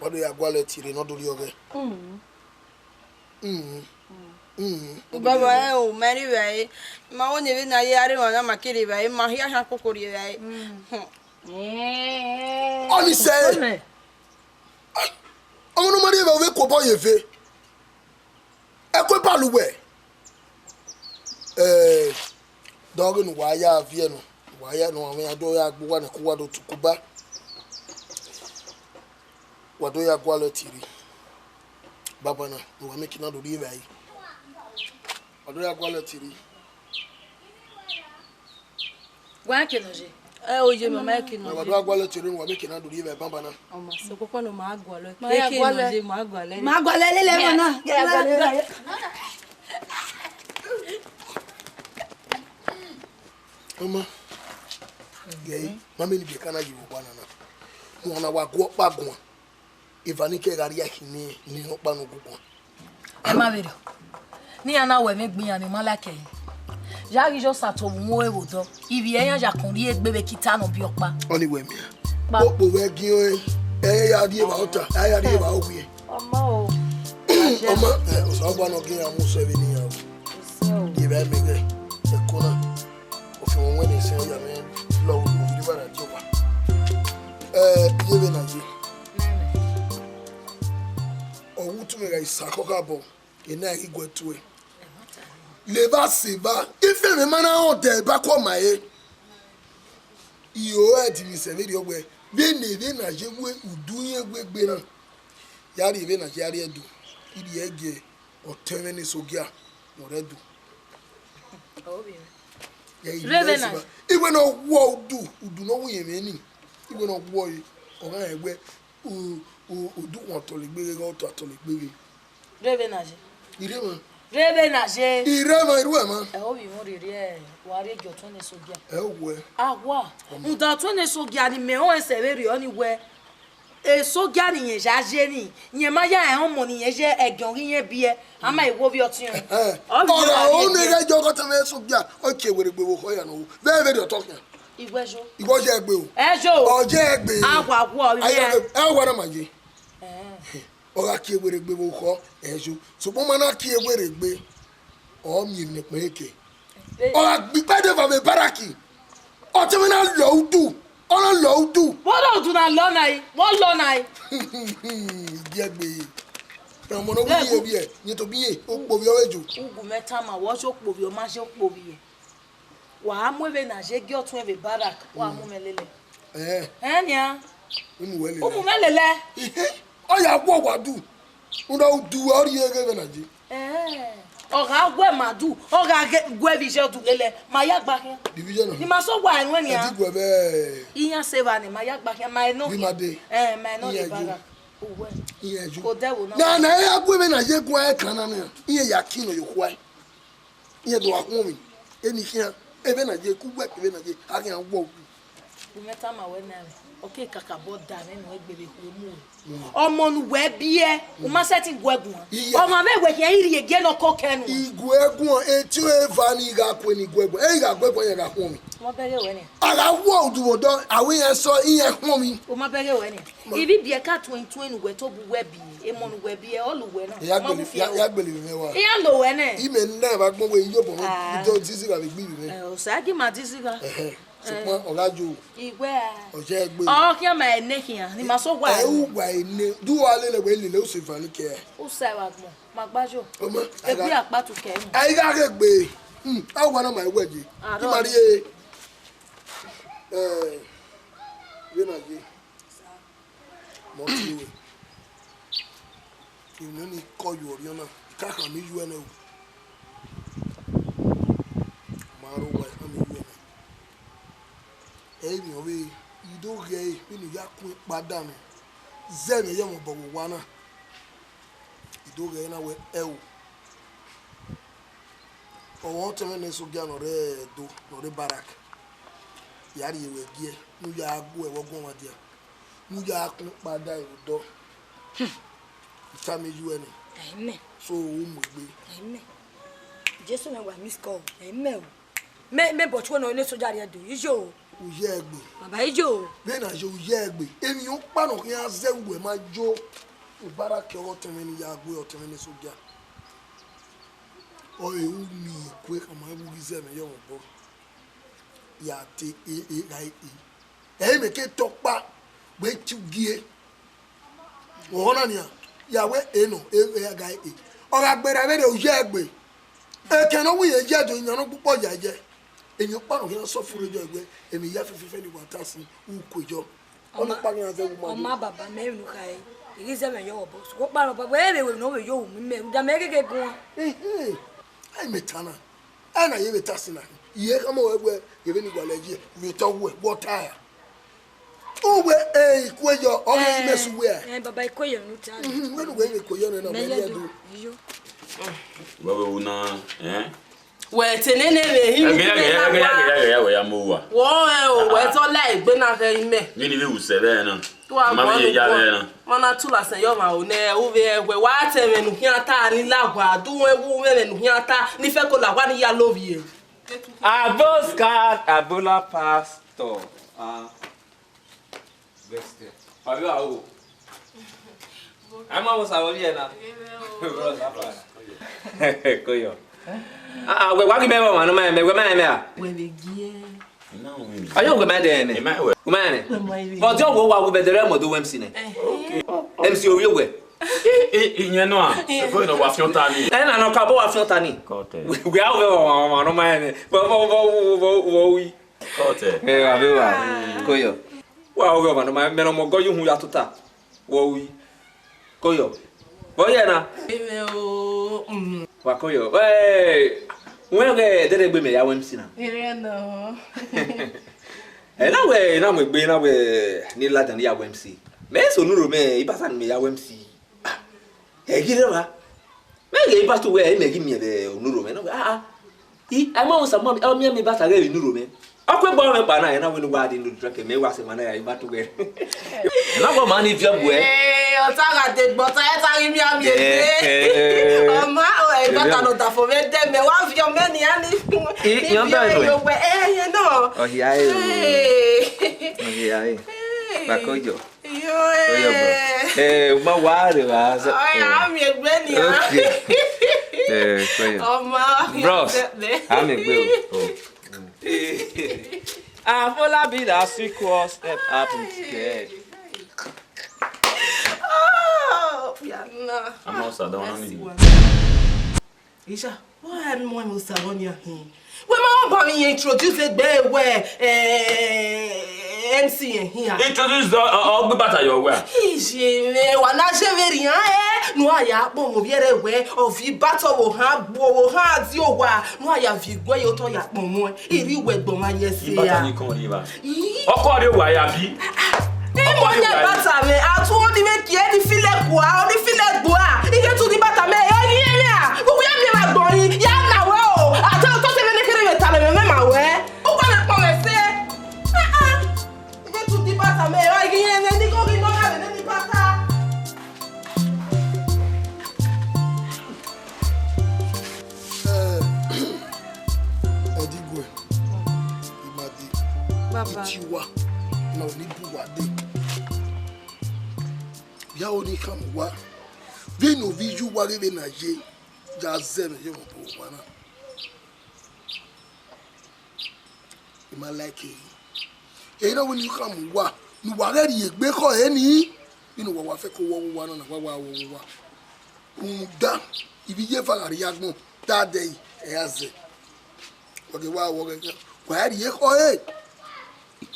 Wa do ya gualọ ẹtin rre ne ọ do rri ọghẹ. Mm. Mm. Mm. Baba, ẹ o, ma rri vbe ẹre. Ma wo ne vbene a ye a rre emwa na, ma ke rri vbe ẹre, ma hia khian koko rri vbe ẹre. Mm. Hmm. Ọni sẹ. Ọmọ ne ọ ma rri vbe ẹre, ọ vbe ku obọ ye ve. Ẹko ibalu wẹ. Eh, dọghe ne uwa ya viẹ nọ, uwa ya nọ, avbe iran do ya gbe uwa nẹ, ke uwa do tuku ba. Wa do ya gualọ ẹtin rre. Baba na, ne uwa miẹn eke na do rri evbare. Wa do ya gualọ ẹtin rre. Wa ke nọ je. Ẹ, oye, mama, eke nọ je. Wa do ya gualọ ẹtin rre, ne uwa miẹn eke na do rri evbare baba na. Ọma, sokpokpo ne ma gualọ. Ma ya eke nọ gualọ. Je, ma gualọ. Ma gualọ lele mọ na. Ya gualọ. Ọma, gẹe, ma miẹn ne ibiẹka na yi vbe owa nana. Wọn na wa gu ọkpa guan. Eva ni ke gha rhie khin ne, ne ọkpa ne oguguan. Ẹ ma vberriọ. Ne iran na wẹ mwẹ egbe iran ni ma like ẹre. Ya ghi yo sa to vbe uwu ẹre vbe odọ. Ivbi ẹre iran ya kọn rhie egbe vbe kita nọ biẹ ọkpa. Ọni wẹ miẹn. Kpa. Okpo vbe ẹgiẹn ọnrẹn, ẹ ya rhie evba ọta, ẹ ya rhie evba owiẹ. Ọma o. Ọma, ẹ, Osanobua ne ọ gie iran mu sẹ vbe ne iran o. Ese o. Ye vbe mẹ ghẹ, ẹko na. Ofian wẹ ne sẹ ya mwẹ lọ vbe ovbi ne uwa na die owa. Ẹ, ye vbe na ye. Ọ wu utu mwẹ gha isa khọkhabọ, ena i ghi guẹ tue. Levba sẹ evba, ifian mwẹ ma na rẹn odẹ eba kuọ ma re. I ho ẹdimwi sẹ vberriọ wẹ, vbene vbene a ye wẹ udu rẹn wegbe na, ya rhie vbene a ye a rhie Ẹdo, I rhie ẹgie ọtẹn mwẹ ne Esogia ne ọ rre Ẹdo. Ọ vbe mwẹ. Ya, I rhie vbene a ye. Iwẹ ne ọ wọ udu, udu ne ọ wu yẹn mwẹ ni, iwẹ ne ọ wọ ẹre, ọ gha rẹn wẹ, u, u, udu wọn tọlegbe ghe, ọ tọ tọlegbe ghe. Rre vbene a ye. I rre emwa. Rre vbene a ye. I rre emwa, I rre emwa. Ẹ, ovbi mwẹ rhirhi, ẹ, wa rhie gie ọtẹn ne Esogia. Ẹ, owẹ. Awa, rhunmwuda ọtẹn ne Esogia ni mẹ rẹn sẹ vberriọ ni wẹ, Esogia ne irẹn ya ye ni, irẹn ma ya rẹn ọmọ ne irẹn ye ẹgiẹn ọghe irẹn biẹ, a ma i wo ovbi ọtẹn. Ẹ, ọ gha ro ne ghẹ jọ ọghe ọtẹn mwẹ Esogia, ọ kie werriegbe vbe okhọ ya nọ, vbe vberriọ otọ khian. Iwẹ yo. Iwẹ ọ ye ẹgbe o. Ẹ yo. Ọ ye ẹgbe. Awa, awa, ọ ye ẹgbe. Ẹ, wa na ma ye. Ẹ. Ọ gha kie werriegbe vbe okhọ, ẹ yo. Sokpan ọ ma na kie werriegbe, ọ miẹn emwi ne ẹkpẹn ke. Ọ gha gbe ikpẹdẹ eva vbe baraki. Ọtẹn mwẹ na lọ udu, ọ na lọ udu. Vbọrọ udu na lọ na i, vbọ lọ na i. Igiẹgbe. Ọmọ ne ọ wu ye vbiẹ, yẹn tobọ irẹn, okpovbiẹ ọ vbe jo. Ugu mwẹ tama, wẹ ọ ye okpovbiẹ, ọ ma ye okpovbiẹ. Wa mu vbene a ye gie ọtẹn vbe barak, wa mu mwẹ lele. Ẹ. Ẹ nian. Umu wẹ lele. Umu mwẹ lele. Ihe, ọ ya wọ wa du. Una udu ọ rhie ghe vbene a ye. Ẹ. Ọ gha wẹ ma du, ọ gha ghe, wẹ vbe iye ọdu lele, ma ya gba khian. Division. Ni ma sẹ owa ẹnwẹ nian. Ẹ ti gu ẹmwẹ. Iran sẹ evba ni, ma ya gba khian, ma ẹ nọ. Ni ma khian. De. Ẹ, ma ẹ nọ. Iran ye yo. Uwẹ. Iran ye yo. Odẹ wo na. Na, na, ẹ ya gu vbene a ye guan ẹkan na nian. Iran ya kin nọ ye okhua. Iran do gha khuọnmwi, eni khian, vbene a ye, ke uwẹ ke vbene a ye, a khian wọ uwu. U mẹ tama wẹ na, ọ ke kakabọ da mwẹ ne ọ gbe vbe khuemu. Mm. Ọmọ ne uwẹ biẹ, u ma sẹtin gu ẹre guan. Iye. Ọmwa mwẹ wẹ khian, I rhie gie ne ọ koko ẹnu. I gu ẹre guan, etẹn eva ne I gha kue ne I gu ẹre guan. Ẹ, I gha gu ẹre guan, iran gha khuọnmwi. Ọmọ bẹghe wẹ nian. A gha wọ udu vbe odọ, a wẹ iran sẹ, iran khuọnmwi. U ma bẹghe wẹ nian. Ma. Ivbi ibiẹka tuẹn tuẹn ne uwẹ tobọ uwẹ biẹ, emọ ne uwẹ biẹ, ọ lọ uwẹ na. Ya. Ma gbele, mu fiẹ ya, o. Ya gbele vbe mwẹ wa. Iran lọ wẹ nẹ. I mẹ na vbe agbọn wẹ I ye obọ mwẹ. Ah. Idọ dizi gha vbe gbe ivbi mwẹ. Eh, Osa ghi ma dizi gha. Ẹhẹn. Sokpan, eh, ọ gha yo. Iwẹ a. Ọ ye ẹgbe. Ọ khian ma ẹnẹ khian, ni ma sẹ owa. Ẹ, ẹnẹ. Uwa ẹnẹ, do uwa lele wẹ lele, u sẹ eva ni kẹ. U sẹ vbe agbọn, ma gba yo. Ọmọ, egbe akpatu kẹ mu. A i gha ghe egbe. Hmm, a wa na ma wẹ ye. Arọ. Ki ma rrie. Eh, vbene a ye. Mọ tie ruẹ. Emwi ne I kọ ye uwẹ ọrriọ na, I ka khama iye uẹ nẹ o. Ma rho uwa, I khama iye uẹ nẹ. Ẹ i vbiẹ ọvbehe, I do ghe ẹre vbene I ya kun ekpa da mwẹ, zẹ mwẹ ye ọmwa obọ vbe owa na. I do ghe ẹre na wẹ, ẹ o. Ọ ọtẹn mwẹ ne Esogia ne ọ rre Ẹdo, ne ọ rre Barak. Ya rhie ruẹ gie, ne u ya gu ẹre vbe ọguọmwadia. Ne u ya kun kpada vbe odọ. Hmm. I tama iye uẹ nẹ. Amen. So, u mu egbe. Amen. Jesu mwẹ wa miss call. Amen o. Mẹ, mẹ bọ chuẹ nọ ne Esogia rrie Ẹdo. Iyo. Uye egbe. Baba Ijo. Vbene a ye uye egbe, emwi ọkpa ne ọ khian zẹ uwẹ ma yo. Ubarakẹ ọghe ọtẹn mwẹ ne I ya gue ọtẹn mwẹ ne soja. Ọ re u ni kue khama vbe ughi zẹ mwẹ ye ọmwa obọ. Ya te e, e, gha e, e. Ẹ i mẹ ke tọkpa, wẹ te ugie. Ọna nian, ya wẹ e nọ, e, e, gha e. Ọ gha gberra vberriọ uye egbe. Ekẹn ne ọ wu ye ye do yan ne ọkpukpọ ya ye. Emwi ọkpa ne ọ khian suffer rre egbe, emwi hia fẹfẹfẹ ne wa ta sin, u kue yọ. Ọnọkpa khian zẹ wu ma yo. Ọ ma baba mẹ emwi ne u khare, I ghi zẹ mwẹ ye ọmwa obọ. Sokpan baba, wẹ vbe wẹ ne ọ vbe yo wu mu mẹ, rhunmwuda mẹ gege guan. Ehe, a i mẹ ta na. A na ye vbe ta sin na. Iye khama ruẹ wẹ, ghe vbene I gualọ ye, vbe otọ ruẹ, wẹ ọta ra? Uwẹ, eh, ikue yọ, ọ ghi mẹ su wẹ. Eh, baba, ikue yọ ne u ta. Mhm, wẹ ne uwẹ vbe ikue yọ nẹ na, mẹ wẹ ye ye do. Yo. Wẹ vbe wu na, eh? Wẹ te nene vbe hin. Ẹgẹ, ẹgẹ, ẹgẹ, ẹgẹ, ẹgẹ, ẹgẹ, ya mu wa. Wọ ẹ o, wẹ tọ la egbe na ghẹ imẹ. Vbene I vbe wu sẹ vbe na. Ma vbe ye ya vbe na. Ma na tu la sẹ yọ ma o nẹ, u vbe ẹwẹ wa tẹ mwẹ nu khian ta ni la wa, du wẹ wu mwẹ nu khian ta, ni fẹ ko la wa ni ya lovie. Aboscan, Abola pastor. Ah. Best. Fabio awo. Ama wo sa wo ye na. Bro, sa fa. Koyo. Ah, ah, wẹ wa gi mẹ vbe ọmwa ne ọ ma rẹn mẹ, wẹ ma rẹn mẹ a? Wẹ vbe gie. Ayo, wẹ ma de rẹn mẹ. Wẹ ma rẹn. But yo, wo wa wo bẹdẹrẹ mọ do M C nẹ. M C ovbi owẹ. I, i, iyẹn nọ a. Ẹko nọ wa fiọn ta ni. Ẹ na nọ ka bọ wa fiọn ta ni. Wẹ a wẹ ọmwa ne ọ ma rẹn mẹ. Vọ, vọ, vọ, vọ, vọ, vọ, wi. Kọtẹ. Ẹ, wa vbe wa. Koyo. Wa ovbi ọmwa ne ọ ma, mẹ ne ọmọ ọgọ ye uhunmwu ya tota. Wọ wi. Koyo. Vbọ ye na? Eme o, mm. Wa koyo. Ẹ, wẹ ghẹ ẹdẹrẹgbe mẹ ya wẹ M C na. Ere nọ. Ẹ na wẹ, na mu egbe na wẹ ni ladian ya wẹ M C. Mẹ so nuro mẹ, ibata ni mẹ ya wẹ M C. Ah, ẹ ghi rre evba. Mẹ ghe ibata wẹ, ẹ mẹ ghi miẹn vbe onuro mẹ na wẹ, ah, ah. I, a ma wẹ Osamumami, ọ miẹn mẹ ibata ghẹ vbe nuro mẹ. Ọ kue gbe ọmwẹ kpa na, ẹ na wẹ ne uwa di nuro drink, mẹ wa sẹ emwa na ya ibata wẹ. Na wẹ ọmwa ni viọ bu ẹ. Ee, ọta gha degbe, ọta ẹ ta ghi miẹn miẹn egbe. Ọma, ọ, ibata ne ọ da fo vbe dẹ mẹ, wa viọ mẹ nian ni. I, ni yan viọ bẹrẹ nẹ. Yo wẹ, ẹ, yẹn nọ. Ọ hia ẹ o. Ee. Ọ hia ẹ. Ee. Bakojo. Yo, eh. Oya, bro. Eh, ma wa re wa. Oya, a miẹn egbe nian. Okay. Eh, koyo. Ọma, bros, a miẹn egbe o. Oh. Afolabi that sequels help happen today. Oh, yeah, nah. I'm not sad, I don't need you. Isha, why am I most Savonia him? Wẹ ma wa ba mi introduce egbe wẹ, eh, M C ẹn hia. Introduce the, uh, uh, ọgbe bata yọ wẹ. Ije mẹ wa na je vbe rian ẹ, nu a ya kpọ mo viẹ rẹ wẹ, ọ viọ ibata ọvbokhan gbo ọvbokhan di owa, nu a ya viọ iguẹ ye otọ ya kpọ mọ, iri wẹ gbọ ma ye se. Ibata ya ni kan ri ba. Ii. Ọkọ rẹ wa ya bi. Imo ya bata mẹ, a tu oni mẹ kie ni file kua, oni file gbua. Ike tu ni bata mẹ, e ghi eme a. Uwu ya mi ma gbọrin, ya na wẹ o. A ta otọ se mẹ ne kere mẹ ta mẹ, mẹ ma wẹ. U gba mẹ kpọ mẹ se. Ah, ah. Ike tu ni bata mẹ, e ghi eme ni ko ghi nọ na vbe ni bata. Eh, Ẹdiguẹ, I ma dee. Baba. I tie uwa, na ọ ni bu uwa dee. Ya ọni khama uwa. Vbene ovbi iye uwa ghe vbene a ye, ya zẹ mwẹ ye ọmwa obọ uwa na. I ma like ẹre. Ẹre na wẹ ne I khama uwa, ne uwa ghẹ rhie egbe khọ ẹre ni, vbene uwa wa fẹko wọ ọghe uwa na, na wa wa wọ ọghe uwa. Rhunmwuda, ivbi iye eva gha rrie agbọn, te a dẹe, ẹ ra zẹ. Wa ghe wa wọ ọghe, wa rhie khọ ẹre,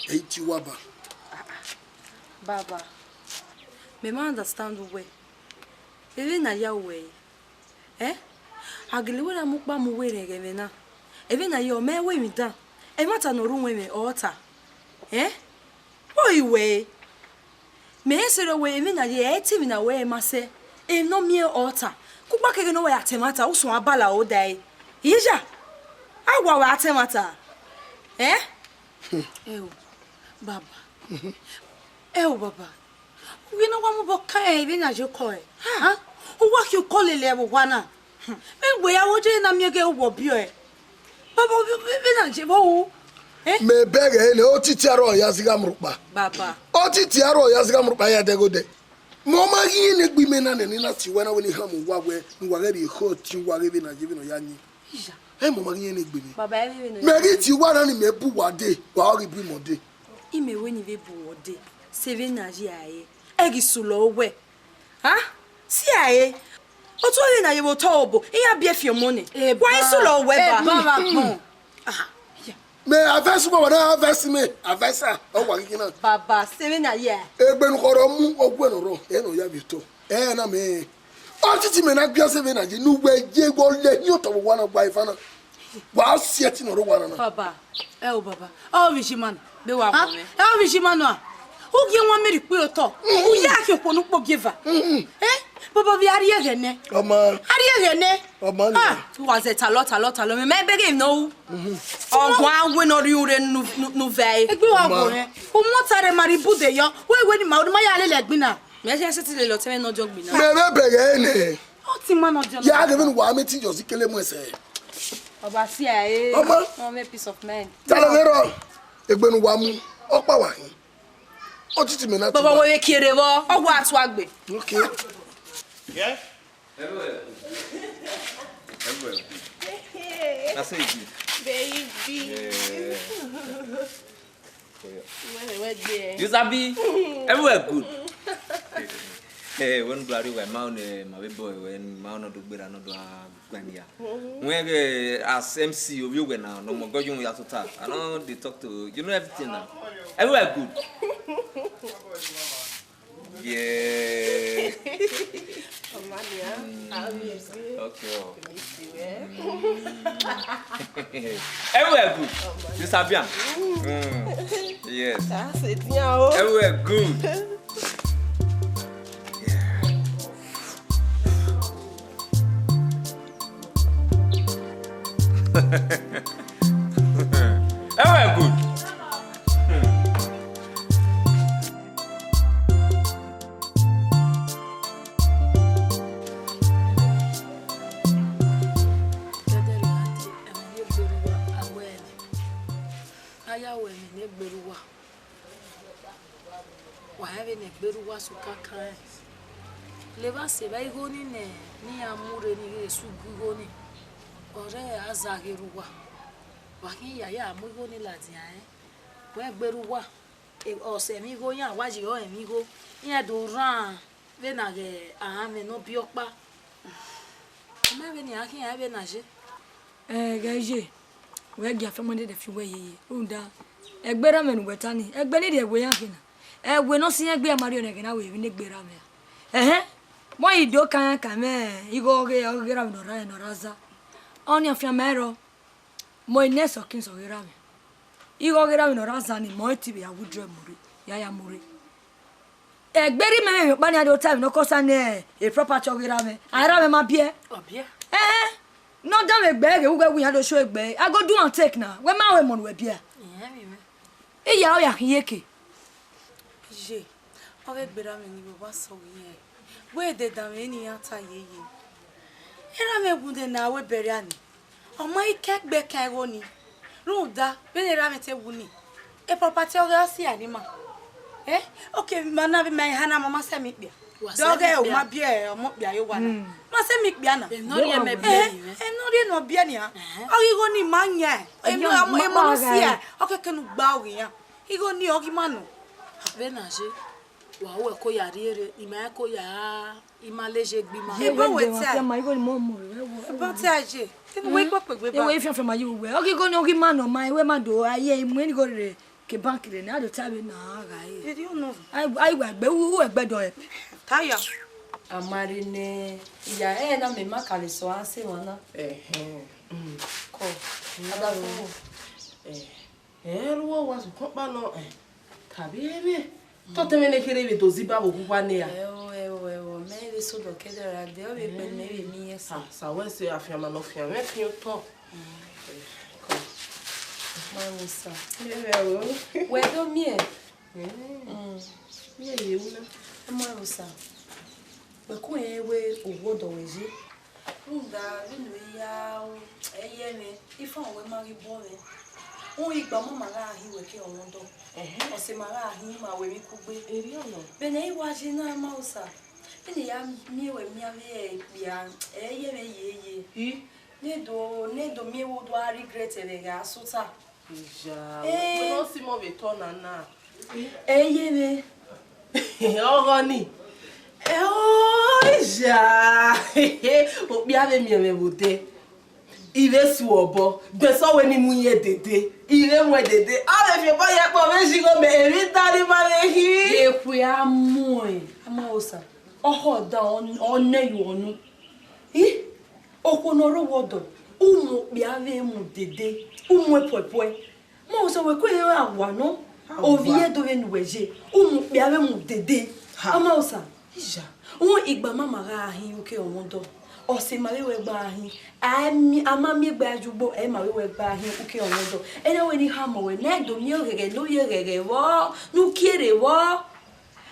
ẹ i tie uwa ba. Baba, mẹ ma understand uwẹ. Vbene a ya ruẹ ẹre, ẹ? A gele wẹ na mu ukpa mu uwu erhẹn ẹghẹ mwẹ na. Vbene a ya, ọ ma wẹ emwi dan. Ẹmwata ne ọ rre uwẹ mwẹ, ọ ta. Ẹ? Ọ i wẹ ẹre. Mẹ rẹn sẹrriọ wẹ, emwi na ye, ẹ i te emwi na wẹ ẹ ma sẹ, emwi ne ọ miẹn ọ ta. Kugba keghe ne ọ wẹ ya ta ẹmwata, usun a bala ro dae. Iya, a wa wẹ a ta ẹmwata. Ẹ? Ẹ o, baba. Ẹ o, baba. Uwẹ ne ọ wa mu obọ kan rẹn vbene a ye okọ ẹre. Ha? U wa khian okọ lele ẹvbo owa na. Vbe egbe ya vbe ọ ye na miẹn ghe uwẹ ọbiọ ẹre. Baba, vbe, vbe, vbene a ye vbe ọ ru? Mẹ bẹghe ne otiti aro ya zigha mu rhukpa. Baba. Otiti aro ya zigha mu rhukpa ya dẹghodẹ. Mẹ ọ ma ghi ne egbe imẹ na nẹ, ne I na tie uwa na wẹ ne I khama uwa wẹ, ne uwa ghẹ rhie ekhọe tie uwa ghe vbene a ye vbene ọ ya yin. Iya. Ẹ mẹ ọ ma ghi ne egbe imẹ. Baba, ẹ vbe vbene ọ ya yin. Mẹ ghi tie uwa na ne imẹ bu uwa dee, wa ọ ghi bu imẹ dee. Imẹ wẹ ne I vbe bu uwẹ dee, sẹ vbene a ye a re, ẹ ghi sẹ ulọ wẹ. Ha? Si a re. Otọ vbene a ye vbe otọ obo, iran biẹ fi ọmọ nẹ. Wa i sẹ ulọ wẹ ba. Eba vbe agbọn. Ah, iya. Mẹ avẹsi uwa na avẹsi mẹ, avẹsa, ọ wa ghi na. Baba, sẹ vbene a ye a. Egbe ne u khọrọ mu, ọghuẹ ne ọ rrọọ, ẹ ne ọ ya vbe otọ. Ẹ na mẹ. Otiti mẹ na gbia sẹ vbene a ye, ne uwẹ ye ghe ọlẹ, hin otọ vbe uwa na gba eva na. Wa si ẹtin ne ọ rre uwa na na. Baba, ẹ o baba, ọ vbe iye ima nọ, vbe wa Ah, gbọ mwẹ. Ẹ o vbe iye ima nọ a? U gie wan mẹ rhie ikpia otọ, u ya khian okhuo ne u kpogieeva. Eh, baba, vbe a rhie ẹghẹ nẹ? Ọma. A rhie ẹghẹ nẹ? Ọma nẹ. Ah, wa zẹ talọ, talọ, talọ, mẹ ma bẹghe emwi ne ọ ru. Ọguan wẹ ne ọ rhie ure nu, nu, nu vẹ ẹre. Egbe wa Ọma. Gbọ mwẹ. U mu ọta rre ma rhie ibude yọ, wẹ wẹ ne ima, ne ima ya lele ẹgbin na. Mẹ ya sẹtin lele ọtẹn mwẹ ne ọ diọn gbinna. Mẹ vbe bẹghe nẹ. Ọ ti ma nọ diọn. Ya ghe vbene uwa mẹ te just kele mu ẹsẹ. Ọba si a e. Ọma. Ọ mẹ peace of mind. Talọ vbe rrọọ, egbe ne uwa mu, ọkpa wa hin. Otiti mẹ na Baba, wẹ vbe kere vbọ, ọ wa tuagbe. Okay. Yeah? Everywhere. Everywhere. That's how it is. Baby. Yeah. Where, where there? You sabi? Everywhere good. Eh, when bloody we ma on, eh, my boy, when ma on do gbera no do gbania. When, eh, as M C of you when now, no more God you ya to talk. I know they talk to you know everything now. Everywhere good. Yeah. Ọma nia, how you doing? Okay. Oh. Miss you, eh? Everywhere good. You sabi am? Mm. Yes. That's it, yeah. Everywhere good. Yeah. Everywhere good. Aya wẹ ne egbe rre uwa. Wa rẹn vbene egbe rre uwa sẹ ukakan rẹn. Levba sẹ evba igho ni nẹ, ne iran mu rre ni ghe sẹ ugu igho ni. Ọre a zaghe rre uwa. Wa khian ya ya mu igho ni ladian rẹn. Wẹ egbe rre uwa, e, ọsẹ mwẹ igho, iran wa ye ọrẹn mwẹ igho. Iran do rran vbene a ghe aranmwẹ ne ọ biẹ ọkpa. Ọ ma vbene iran khian vbene a ye. Ẹghẹ ye, wẹ gie afianma dede fi uwẹ yeye, rhunmwuda, ẹgbe erha mwẹ ne uwẹ ta ni, ẹgbe ne rhie ẹwe iran khin na. Ẹwe ne ọ si iran egbe iran ma rhie ọnrẹn ẹghẹ na wẹ emwi ne egbe erha mwẹ ra. Ẹhẹn, wẹ i do kan iran kan mwẹ igho ọghe, ọghe erha mwẹ ne ọ rra, ne ọ rra za. Ọnii afianma ẹrọ, mẹ ọre nẹ sọkin sẹ ọghe erha mwẹ. Igho ọghe erha mwẹ ne ọ rra za ni, mẹ ọre te vbe ya withdraw mu rre, ya ya mu rre. Egbe erha mwẹ mwẹ ọkpa ni a do ta emwi ne ọ kọ sa ne e property ọghe erha mwẹ. A erha mwẹ ma biẹ. Ọ biẹ. Ẹhẹn. Ne ọ danmwẹ egbe ghe ughẹ wẹ iran do show egbe. I go do and take na. Wẹ ma ho emọ ne uwẹ biẹ. Iya, ọ ya khin iyeke. Iye, ọ ghe gbe erha mwẹ ni vbe ọba sẹ ọghe iran. Wẹ de danmwẹ ne iran ta yeye. Erha mwẹ wu de na wẹ bẹrẹ a ni. Ọ ma i ke egbe kan igho ni. Rhunmwuda, vbene erha mwẹ te wu ni. E property ọghe ọ si a ni ma. Eh? Okay, ma na vbe ma eha na ma ma sẹ mi kpia. Wa sẹ mi kpia. Dọghe o ma biẹ ọmọ kpia ye owa na. Mm. Ma sẹ mi kpia na. Emwi ne ọ rhie mẹ biẹ ni mwẹ. Eh, emwi ne ọ rhie ne ọ biẹ nia. Ẹhẹn. Ọ ghi igho ni ma yan. Emwi ọmọ, emwi ọmọ si a. Ọ kẹkẹ ne u gba ọghe iran. Igho ni ọ ghi ma nọ. Vbene a ye, wa ru ẹko ya rrie rre, I ma ẹko ya, I ma lele egbe ima. Ye Ebo wẹ wẹ te. Wa ma igho ni mọ mu rre, wẹ wo. Ebo te a ye. Kene wẹ ikpọkpọ egbe ba. Ewe ifian fian ma ye uwẹ. Ọ ghi igho ni ọ ghi ma nọ ma, ewe ma do, a ye imu ni igho rre. Ke bank rre ne a do ta vbe na a gha re. Did you know? Ai, ai, wa gbe, u, u ẹgbẹdọ ẹ. Taya. A ma rre nẹ, iya, ẹ na mẹ ma ka vbe sẹ ọre a sẹ emwa na. Ẹhẹn. Mm. Kọ. Mm. A da fo. Eh. Ẹ, ru uwa sokpan ọkpa nọ, eh. Kabi ẹmwẹ. Tọtẹ mwẹ ne kherhe vbe do ziba vbe ohuwa ne a. Ẹ o, ẹ o, ẹ o, mẹ vbe sodọ kẹdẹ ra dẹ, ọ vbe kpẹ mẹ vbe miẹn sẹ. Ah, sa wẹ sẹ afianma ne ọ fian mwẹ fian otọ. Mm. Eh, kọ. Ma wo sa. Ẹ vbe o. Wẹ do miẹn. Mm. Miẹn ye wu na. Ẹ ma wo sa. Wẹ ku rẹn wẹ owo ọdọ wẹ ye. Rhunmwuda vbene u ya ru ẹyẹ mwẹ, ifan wẹ ma ghi bọ mwẹ. Uhunmwu igba ma ma gha hin wẹ ke ọmọdọ. Ẹhẹn. Ọse ma gha hin ma wẹ emwi kugbe. Erriọ nọ. Vbene I wa ye na, ma Osa. Vbene I ya miẹn wẹ miẹn avbe ekpia, ẹ i ye mwẹ yeye. I? Ne do, ne do miẹn wẹ u do a regret ẹre gha sẹ ota. Iya, Eh. wẹ ne ọ si mọ vbe tọ na na. Ẹ i ye mwẹ. Ọghọ ni. Ẹ o, iya. Okpia vbe miẹn mwẹ vbe odẹ. I vbe su obọ, gbẹn sẹ wẹ ne I mu irẹn dede. I vbe mu ẹn dede. Ọ vbe fi obọ ya kpọ vbe zigho mẹ, emwi dan ni ma vbe khin. Ekhue a mu ẹn, a ma Osa. Ọhọ dan ọ nẹ yo ọnu. I? Okhuo ne ọ rre owa ọdọ, u mu okpia vbe mu dede, u mu ẹn puẹpuẹ. Ma Osa, wẹ kue rẹn awa nọ, Awa. ovbi ẹdẹ vbe ne uwẹ ye, u mu okpia vbe mu dede. Ha. A ma Osa, Iya. uhunmwu igba ma ma gha hin uke ọmọdọ. Ọse ma vbe wẹ gba hin, a mi, a ma miẹn egbe a ye ugbo, ẹ ma vbe wẹ gba hin uke ọmọdọ. Ẹna wẹ ne I khama wẹ, ne ẹ do miẹn oghẹghẹ ne u ye ghẹghẹ vbọ, ne u kie rre vbọ.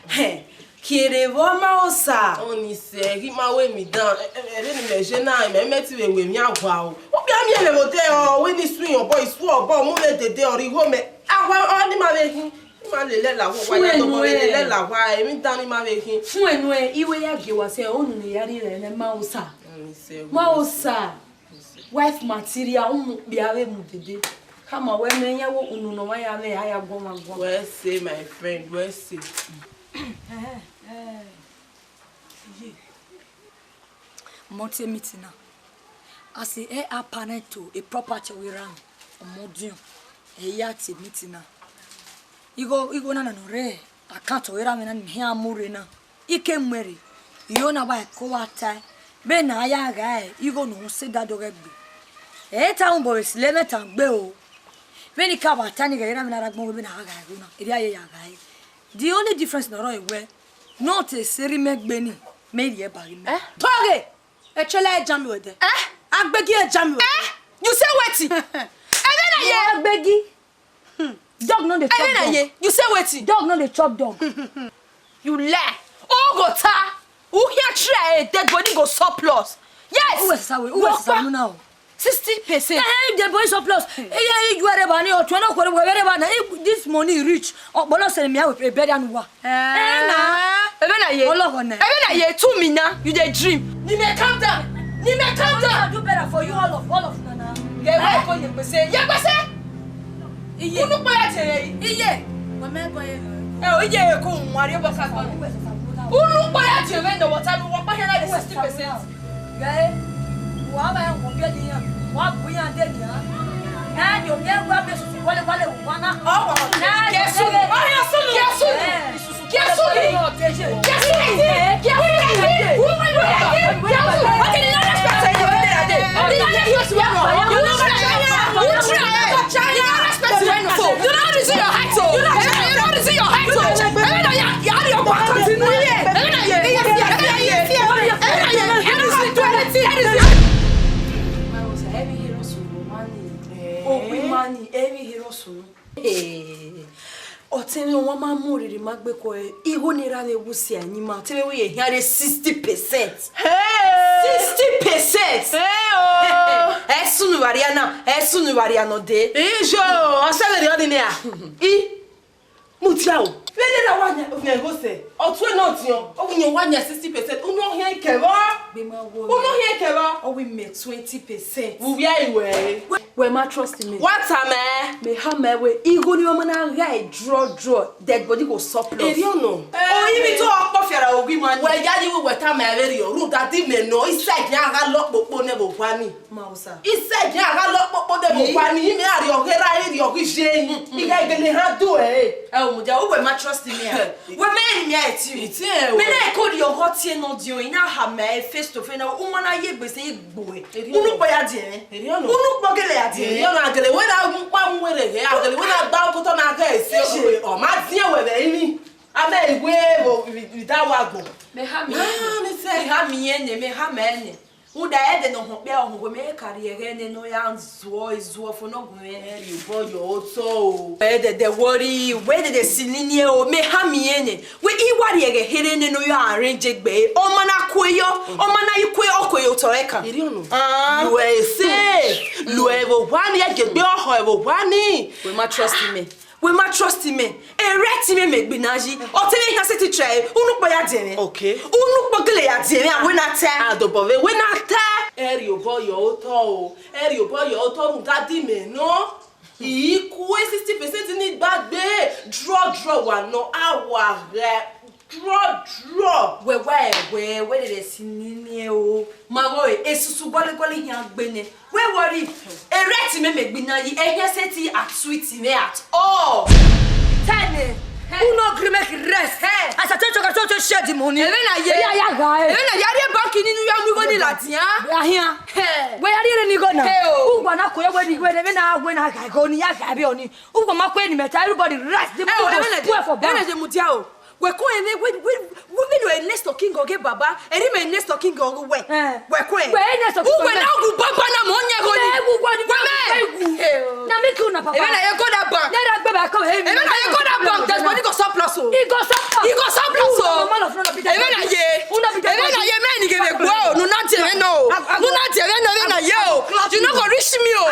Hẹ, kie rre vbọ, ma Osa. Ọni sẹ, ghi ma wẹ emwi dan, ẹ, ẹ, vbene imẹ ye na, imẹ, imẹ te vbe wẹ emwi awa o. Okpia miẹn mwẹ vbe odẹ ọ, wẹ ne I su iyan obọ, I su obọ, mu mwẹ dede, ọ rre igho mẹ. Awa, ọ ni ma vbe khin. I ma lele la, wa, wa, Fuẹn ya dọbọ nuẹn. lele la, wa, emwi dan ni ma vbe khin. Fuẹn nuẹn, I wẹ ya gie wa sẹ, unu ne ya rri rẹ nẹ, ma Osa. Ọni sẹ, Ma Osa. Wife material, u mu okpia vbe mu dede. Khama wẹ mẹ, iran wo unu ne ọmwa ya mwẹ, a ya guọmwa guan. Wẹ sẹ, my friend, wẹ sẹ. Eh, eh, ye. Multi meeting na. As a heir apparent to a property of Iran, ọmọdiọn, ẹ i ya tie meeting na. Igho, igho na na nọ rre account of Iran na ni hia mu rre na. I ke mu ẹre, iyo na wa ko wa tae, vbene a ya ghae, igho ne uhunmwu sẹ da do ghẹ gbe. Ẹ i ta rhunmwuda vbe silo ẹmwata gbe o. Vbene I ka wa ta ni ghẹ Iran na ra gbọn wẹ vbene a ghae igho na, erriọ a ye ya ghae. The only difference ne ọ rrọọ wẹ, ne ọ te sẹ erriọ mẹ gbe ni, mẹ rhie ba ghe mẹ. Eh? Tọghe! Ẹchẹla ẹ jam wẹ dẹ. Eh? Agbegi ẹ jam wẹ dẹ. Eh? You say wetin? Ẹmwẹ na ye. Agbegi. Hmm. Dog no dey chop Ẹmwẹ na dog. ye. You say wetin? Dog no dey chop dog. You lie. O go ta. U hear try a dead body go surplus. Yes. Uwẹ sisa we, uwẹ sisa Wọkpa. nu na o. Sixty percent. Eh, eh, the boy surplus. Eh, eh, you are bani, o twenty kore, we are bani. If this money reach, o bolo se mi a we bed and wa. Eh, na. Ebe na ye. Ọlọghọ nẹ. Ebe na ye, to me na, you dey dream. Ni me calm down. Ni me calm down. I do better for you, all of, all of una na. Ye, Eh? ko ye pese. Ye pese. Iye. Unu kpọya tie ye. Iye. Wa me bọ ye. Eh, o iye ko mu ari bo ka ko. Unu kpọya tie ye no water no wa pa here like sixty percent. Ghẹ, wa ma rẹn wọ biẹ ne iran, wa bu iran de nian. Ẹ, ne ovbi ẹre wa miẹn esusu wale wale vbe owa na. Ọ wa. Ẹ, Jesu, ne ọ ya sunu, ya sunu. Ẹ. Jesu, Jesu. Jesu. You don't reason your height, oh. You don't, you don't reason your height, oh. You don't reason your height, oh. Ẹ, na ya, ya, ya, continue. Ẹ, na ya, ya, ya, ya, ya. Ẹ, na ya, ya, ya, ya. Bible say, "Every hero sorrow, money." Eh. Oh, we money, every hero sorrow. Eh. Ọtẹn mwẹ, wa ma mu rhirhi ma gbe ko, eh, igho ne erha mwẹ wu si a ni ma, ọtẹn mwẹ, wẹ ye hian re sixty percent. Hey! Sixty percent! Hey, oh! Ẹ sunu vbe arria na, ẹ sunu vbe arria nọ dee. Ijo, ọ sẹ vberriọ ọnii nian. I, mudia o. Vbene erha wa yan, ọ yan igho sẹ, ọ tue ne ọ diọn, ọ wẹ iran wa yan sixty percent, unu ọ hian kevbe. Gbe ma wo. Unu ọ hian kevbe. Ọ wẹ mẹ twenty percent. Vbe uwia i wẹ? Wẹ, wẹ ma trust me. Wa tama ẹ. Mẹ khama ẹ wẹ, igho ni ma na ghae drọdrọ, dead body go surplus. Erriọ nọ. Ọ i vbe to ọkpọ fiara oghi ma ni. Wẹ ya yi wẹ tama ẹ vberriọ, rhunmwuda di mẹ nọ, I side yan gha lọ kpokpo nẹ vbe owa ni. Ma Osa. I side yan gha lọ kpokpo nẹ vbe owa ni, imẹ a rhiọghe ra, I rhiọghe iye yi. I gha gele ha do ẹ. Ẹ o, mudia, uwẹ ma trust me a? Wẹ mẹ rin mẹ ẹ ti o. Iti ẹ o. Mẹ na ko rhiọghe ọtiẹn nọ diọn, I na khama ẹ face to face na, u ma na ye egbe sẹ igbo ẹ. Erriọ. Unu kpọ ya diẹ mwẹ. Erriọ nọ. Unu kpọ gele ya diẹ mwẹ. Erriọ nọ, a gele wẹ na mu kpa mu wẹ rre, a gele wẹ na gba okotọ na ghe ẹse. Ọ ma diẹ wẹ vbe ini. A mẹ iwe vbe da wa gbọn. Mẹ khama ẹ. Ah, mi sẹ. Mẹ khama ẹ nẹ, mẹ khama ẹ nẹ. Uda ẹdẹ ne ọ họn okpia ọhọn, wẹ mẹ ka rhie ẹghẹ nẹ ne ọ ya zuọ izuọ fo ne ọ gu mwẹ. Ẹ rhie obọ yọ otọ o. Ẹ dẹdẹ worry, wẹ dẹdẹ si nini o, mẹ ha miẹn nẹ. Wẹ I wa rhie ẹghẹ here nẹ ne ọ ya arrange egbe. Ọ ma na kue yọ, ọ ma na yi kue, ọ kue ye otọ ẹre kan. Irionno. Ah. Lu ẹse, lu ẹvbo owa ni, ẹgegbe ọhọ ẹvbo owa ni. Wẹ ma trust mẹ. Wẹ ma trust mẹ. Erha ẹtin mwẹ mẹ gbe na yi. Ọ te mwẹ hia sẹtin try. Unu kpọ ya diẹ mwẹ. Okay. Unu kpọ gele ya diẹ mwẹ, a wẹ na ta. A dobọ vbe wẹ na ta. Ẹ rhie obọ yọ otọ o. Ẹ rhie obọ yọ otọ rhunmwuda di mẹ nọ. I kue sixty percent ni gba gbe. Drọ drọ wa nọ, a wa ghẹ. Drọ drọ. Wẹ wa ẹwẹ, wẹ rere si nini o. Ma gho esusu gọlegọle hian gbe nẹ. Wẹ worry, erha ẹtin mwẹ mẹ gbe na yi, ẹhiẹn sẹtin a treat mwẹ at all. Tẹnẹ, who no gree make rest? Hey. As I tell you, I tell you, share the money. Ẹmwẹ na ye. Ẹmwẹ na ye. Ẹmwẹ na ye, a rhie bank ninu ya mu igho ni ladian. Ahian. Hey. Wẹ ya rhie ni igho na. Hey o. Ugbẹn na ko ye wẹ ni, wẹ ni, ẹmwẹ na wẹ na gha igho ni, ya gha ẹbe ọni. Ugbẹn ma kue ni mẹ ta, everybody rest. The money go spoil for bank. Ẹmwẹ na ye mudia o. Wẹ kue ne, wẹ, wẹ, wẹ mẹ lo next of kin ọghe baba, eri mẹ next of kin ọghe wẹ. Eh. Wẹ kue. Wẹ next of kin. Uwẹ na gu baba na mọ nyẹ gho ni. Wẹ gu wẹ ni. Wẹ mẹ. Na me kill na papa. Ẹmwẹ na ye go that bank. Na ra gbe ba ko he. Ẹmwẹ na ye go that bank. There's money go surplus o. He go surplus. He go surplus o. Ẹmwẹ na ye. Ẹmwẹ na ye, mẹ ni gele gbo. Nu na diẹ nọ. Nu na diẹ nọ, ẹmwẹ na ye o. You no go reach me o.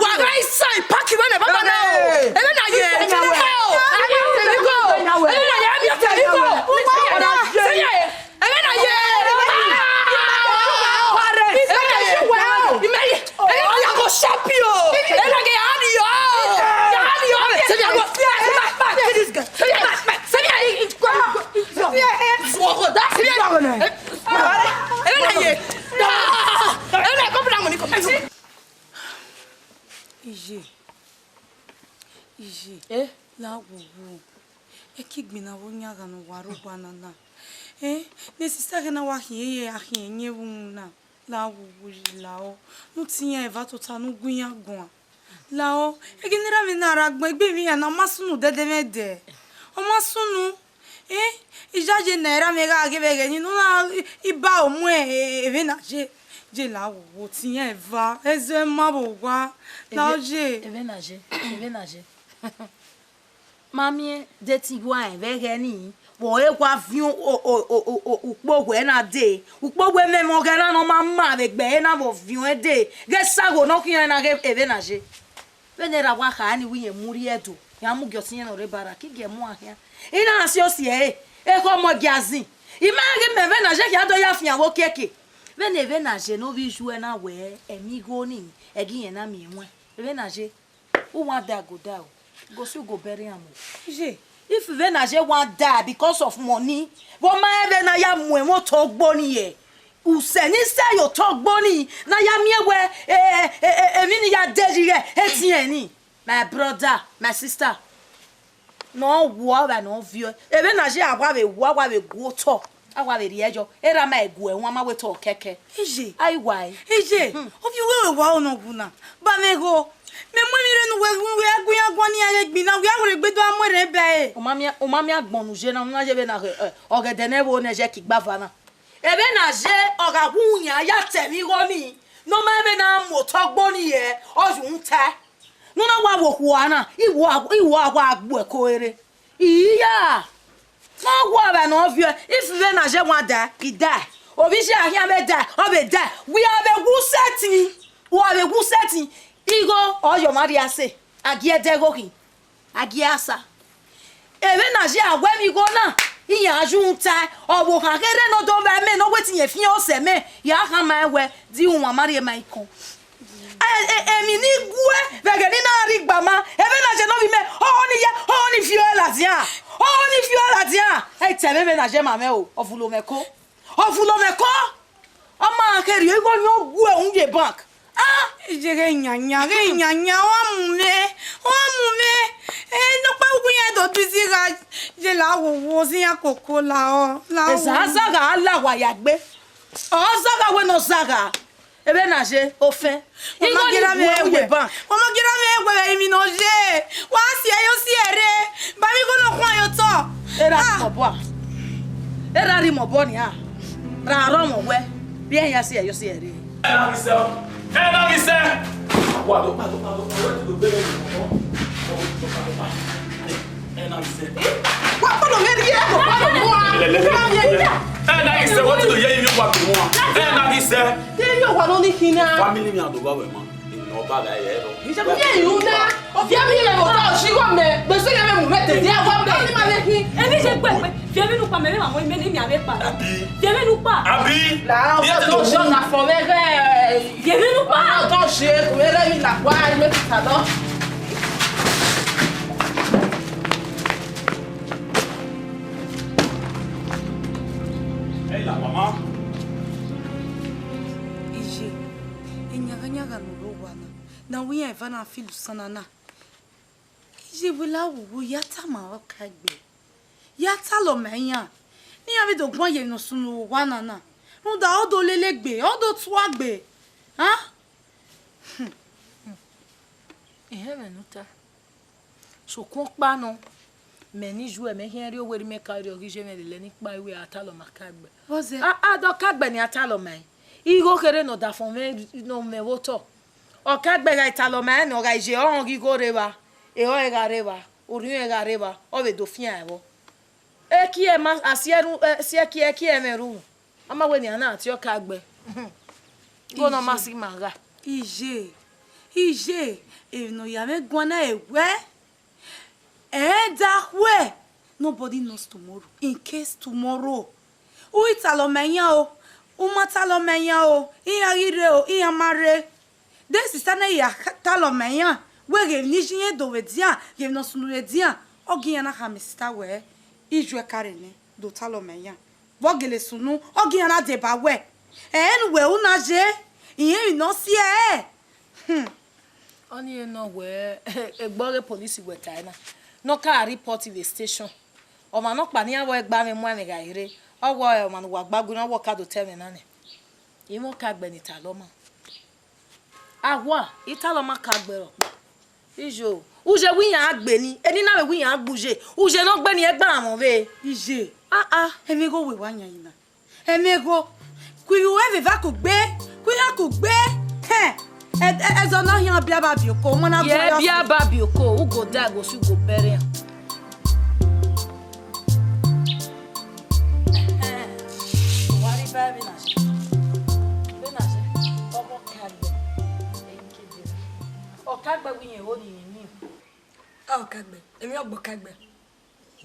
Wa ga isa i pack wẹ nẹ baba na o. Ẹmwẹ na ye. Ẹmwẹ na ye. Ẹmwẹ na ye. Ẹmwẹ na ye. Ẹmwẹ na ye. Ẹmwẹ na ye. Ẹmwẹ na ye. Oya go shop yo. Ẹmwẹ na ye. This guy. Ẹmwẹ na ye. Ẹmwẹ na ye. Iye, iye, eh? La wowo. Ẹ ke igbinna vbe ọyanghan ne uwa rre owa na na. Eh, ne sista ẹghẹ na wa khian ye, a khian ẹyẹn vbe uhunmwu na. La wowo, iye, la ọ. Ne u te iran eva tota ne u gu iran guan. La ọ, ẹghẹ ne erha mwẹ na rre agbọn, egbe emwi iran na, ọ ma sunu dẹdẹ mwẹ dẹ. Ọ ma sunu. Eh, iyayi ne erha mwẹ gha ghe vbe ẹghẹ ni, ne u na i ba ọ mu, eh, emwi na ye. Ye la wowo, te iran eva, ẹzẹ ma vbe owa, la ọ ye. Emwi na ye, emwi na ye. Ma miẹn de te I gua rẹn vbe ẹghẹ nii, vbe ọ re wa viọ ukpo wẹ na dee, ukpo wẹ mẹ mwẹ ọghẹe na ne ọ ma ma vbe egbe ẹre na vbe ọ viọ ẹn dee, ghẹ sa gho ne ọ khian na ghe emwi na ye. Vbene erha wa kha ni wẹ irẹn mu rrie Ẹdo, iran mu gie ọtẹn irẹn ne ọ rre Barak, I gie mu a khian. I na si osi ẹre, ekhọe ọmọ gie azin. I ma ghe mẹ vbene a ye khian do ya fian vbe okiekie. Vbene vbene a ye ne ovbi iju ẹre na wẹ ẹmwẹ igho nii, ẹghe irẹn na miẹn ẹwaẹn. Vbene a ye, u wa da go da o, go sue go bury am o. Ye. If vbene a ye wa die because of money, vbe ọ ma rẹn vbene a ya mu ẹmwẹ otọ gbo nii yẹ? Usẹ ni sẹ ye otọ gbo nii, ne a ya miẹn wẹ, eh, eh, eh, emwi ni ya de yi ighẹ etiẹn nii. My brother, my sister, ne ọ wu ọvba ne ọ viọ. Emwi na ye a wa vbe wu, a wa vbe gu otọ, a wa vbe rhie yọ. Erha ma gu ẹwaẹn, ma wẹ otọ kẹkẹ. Iye. Ai wa e. Iye, hmm, ovbi uwẹ wa ọ nọ wu na. Ba mwẹ gho. Mẹ mu emwi rre ne uwẹ, uwẹ gu iran guan ne iran ghe gbinna, uwẹ a wẹ egbe do a mu erhẹn ba ẹre. U ma miẹn, u ma miẹn agbọn ne u ye na, u na ye vbe na, eh, ọgẹdẹ ne ẹvbo ne ẹ ye ke igbava na. Emwi na ye, ọ gha wu yan ya ta ẹmwẹ igho nii, ne ọ ma rẹn vbene a mu otọ gbo nii yẹ, ọ ye uhunmwu tae. Ne u na wa vbe okhuo na, I wa, I wa wa gbe ẹko rre. Iya! Ne ọ wa vbe ne ọ viọ, if vbene a ye wa dae, I dae. Ovbi iye a khian vbe dae, ọ vbe dae. Wẹ a vbe wu sẹtin, wa vbe wu sẹtin. Igho, ọ ye ọmwa rhie ase, a gie ẹdẹ igho khin. A gie asa. Emwi na ye a wẹ vbe igho na, iran ye uhunmwu tae, ọvbokhan kherhe ne ọ do vba mẹ ne ọ wẹ te irẹn fian osẹ mẹ, ya khama ẹn wẹ, di uwan ma rhie ma ikọn. E, e, emwi ni guẹ vbe ẹghẹ ne I na rre igbama, emwi na ye ne ovbi mẹ, ọ ni ya, ọ ni viọ ẹre ladian, ọ ni viọ ẹre ladian. Ẹ i ta ẹmwẹ emwi na ye ma mwẹ o, ọ vulo mwẹ ko. Ọ vulo mwẹ ko. Ọ ma kherriọ igho ni ọ gu ẹre unu ye bank. Ah! Iye ghe yanya, ghe yanya, ọ mu mwẹ, ọ mu mwẹ. Eh, nọkpa uwu iran do busy gha ye la wowo, ozi iran koko la ọ, la ọ. Eza zagha la wa ya gbe. Ọ zagha wẹ ne ọ zagha. Emwi na ye ofẹn. Igho ni gu ẹre unu ye bank. Ọ ma gie ra mwẹ wẹ emwi ne ọ ye. Wa si ẹre, yo si ẹre. Ba mwẹ igho nọkhuan ye otọ. Erha rhie mẹ obọ a. Erha rhie mẹ obọ nia. Ra rọ mwẹ wẹ. Biẹ ya si ẹre, yo si ẹre. Ẹ na ghi sẹ, ẹ na ghi sẹ. Wa do, wa do, wa do, wa do, wa do, wa do, wa do, wa do, wa do. Ẹ na ghi sẹ. Wa kpọdọ mwẹ rhie, wa kpọdọ mwẹ. Lele. Ẹ na ghi sẹ, wa ti do ye imi wa do wa. Ẹ na ghi sẹ. Te yo wa no ni khin na. Family mi ado ba wẹ ma. Ino ba ga ye ro. Ye yu na. Ọfia mi ye mo ta oshigho mẹ. Bẹsẹ ye mẹ mu mẹ te dia wa mẹ. Ni ma le khin. Emi je gbe gbe. Fi emwi unu kpa mẹ, mẹ ma mọ imẹ ne imi avbe kpa. Abi. Fi emwi unu kpa. Abi. La, ye te ọtọ do oṣọ na fọ vbe ẹghẹ. Fi emwi unu kpa. Ọtọ ṣe, kò vbe rẹ mi la wa, ime ti ta dọ. Ẹ la, mama. Iye, eyangayangan ne u rre owa na, ne a wẹ iran eva na filo sana na. Iye, vbe la wuwu, ya tama ọkaegbe. Ya talọ ma iran, ne iran vbe do guan ye emwi ne ọ sunu vbe owa na na, rhunmwuda ọ do lele egbe, ọ do tua gbe. A? Ehẹn, ẹmwẹ ne u ta. Sokpan ọkpa nọ, mẹ ne iye uẹ, mẹ khian rhie owerriẹ mẹ ka rriọ ghi ye mwẹ lele ne I kpa iwe a talọ ma ọkaegbe. Vbọzẹ? A, a, de ọkaegbe ne a talọ ma ẹn. Igho kherhe ne ọ dafọn mwẹ, ne ọ mwẹ vbe otọ. Ọkaegbe gha talọ ma ẹn ne ọ gha ye ọrọnmwẹ igho rre evba, ehọ ẹre gha rre evba, orhiọn ẹre gha rre evba, ọ vbe do fian ẹvbo. Ekiẹ ma, a si ẹru, ẹ, si ẹkiẹ, ẹkiẹ mwẹ ru. A ma wẹ ne iran na tie ọkaegbe. Igho ne ọ ma si ma gha. Iye, iye, emwi ne ọ ya mwẹ guan na e wẹ, ẹ da khuẹ, nobody knows tomorrow. In case tomorrow, u i talọ ma iran o, u ma talọ ma iran o, iran ghi rre o, iran ma rre. De sista ne ya talọ ma iran, wẹ ghe emwi ne iye irẹn do vbe dian, ghe emwi ne ọ sunu vbe dian, ọ gie iran na khama sista wẹ, iye uẹ ka rre nẹ, do talọ ma iran. Vbe ọ gele sunu, ọ gie iran na deba wẹ, ẹ, ne uwẹ u na ye, irẹn emwi ne ọ si ẹre. Hmm. Ọnii nọ wẹ, egbe ọghe police wẹ tae na, ne ọ ka report vbe station. Ọmwa nọkpa ne iran vbe gba mwẹ mu ẹmwẹ gha rre, ọ wẹ ọmwa ne uwa gba gu na, ọ wẹ ọ ka do ta ẹmwẹ na nẹ. Imẹ ọkaegbe ne I talọ ma. Awa, I talọ ma ọkaegbe rhọkpa. Iye o, uye wẹ iran gbe ni, eni na vbe wẹ iran gbe uye, uye ne ọ gbe ni ẹgbẹe amwẹ vbe. Iye. Ah, ah. Ẹmwẹ igho wẹ wa yan yi na. Ẹmwẹ igho, ku ivbi uwẹ vbe eva kugbe, ku iran kugbe. Hẹn, ẹ, ẹ, ẹzọ ne ọ hian biẹ aba biẹ oko, ọmọ na ye gu ọyọ biẹ si. Aba biẹ oko, u go da ẹgosi, u go bẹrẹ iran. Ẹhẹn, wa rhie ba vbene a ye, vbene a ye, ọmọ ọkaegbe, ẹi ke de. Ọkaegbe wẹ irẹn ho ne irẹn miẹn. A ọkaegbe, emwi ọgbe ọkaegbe.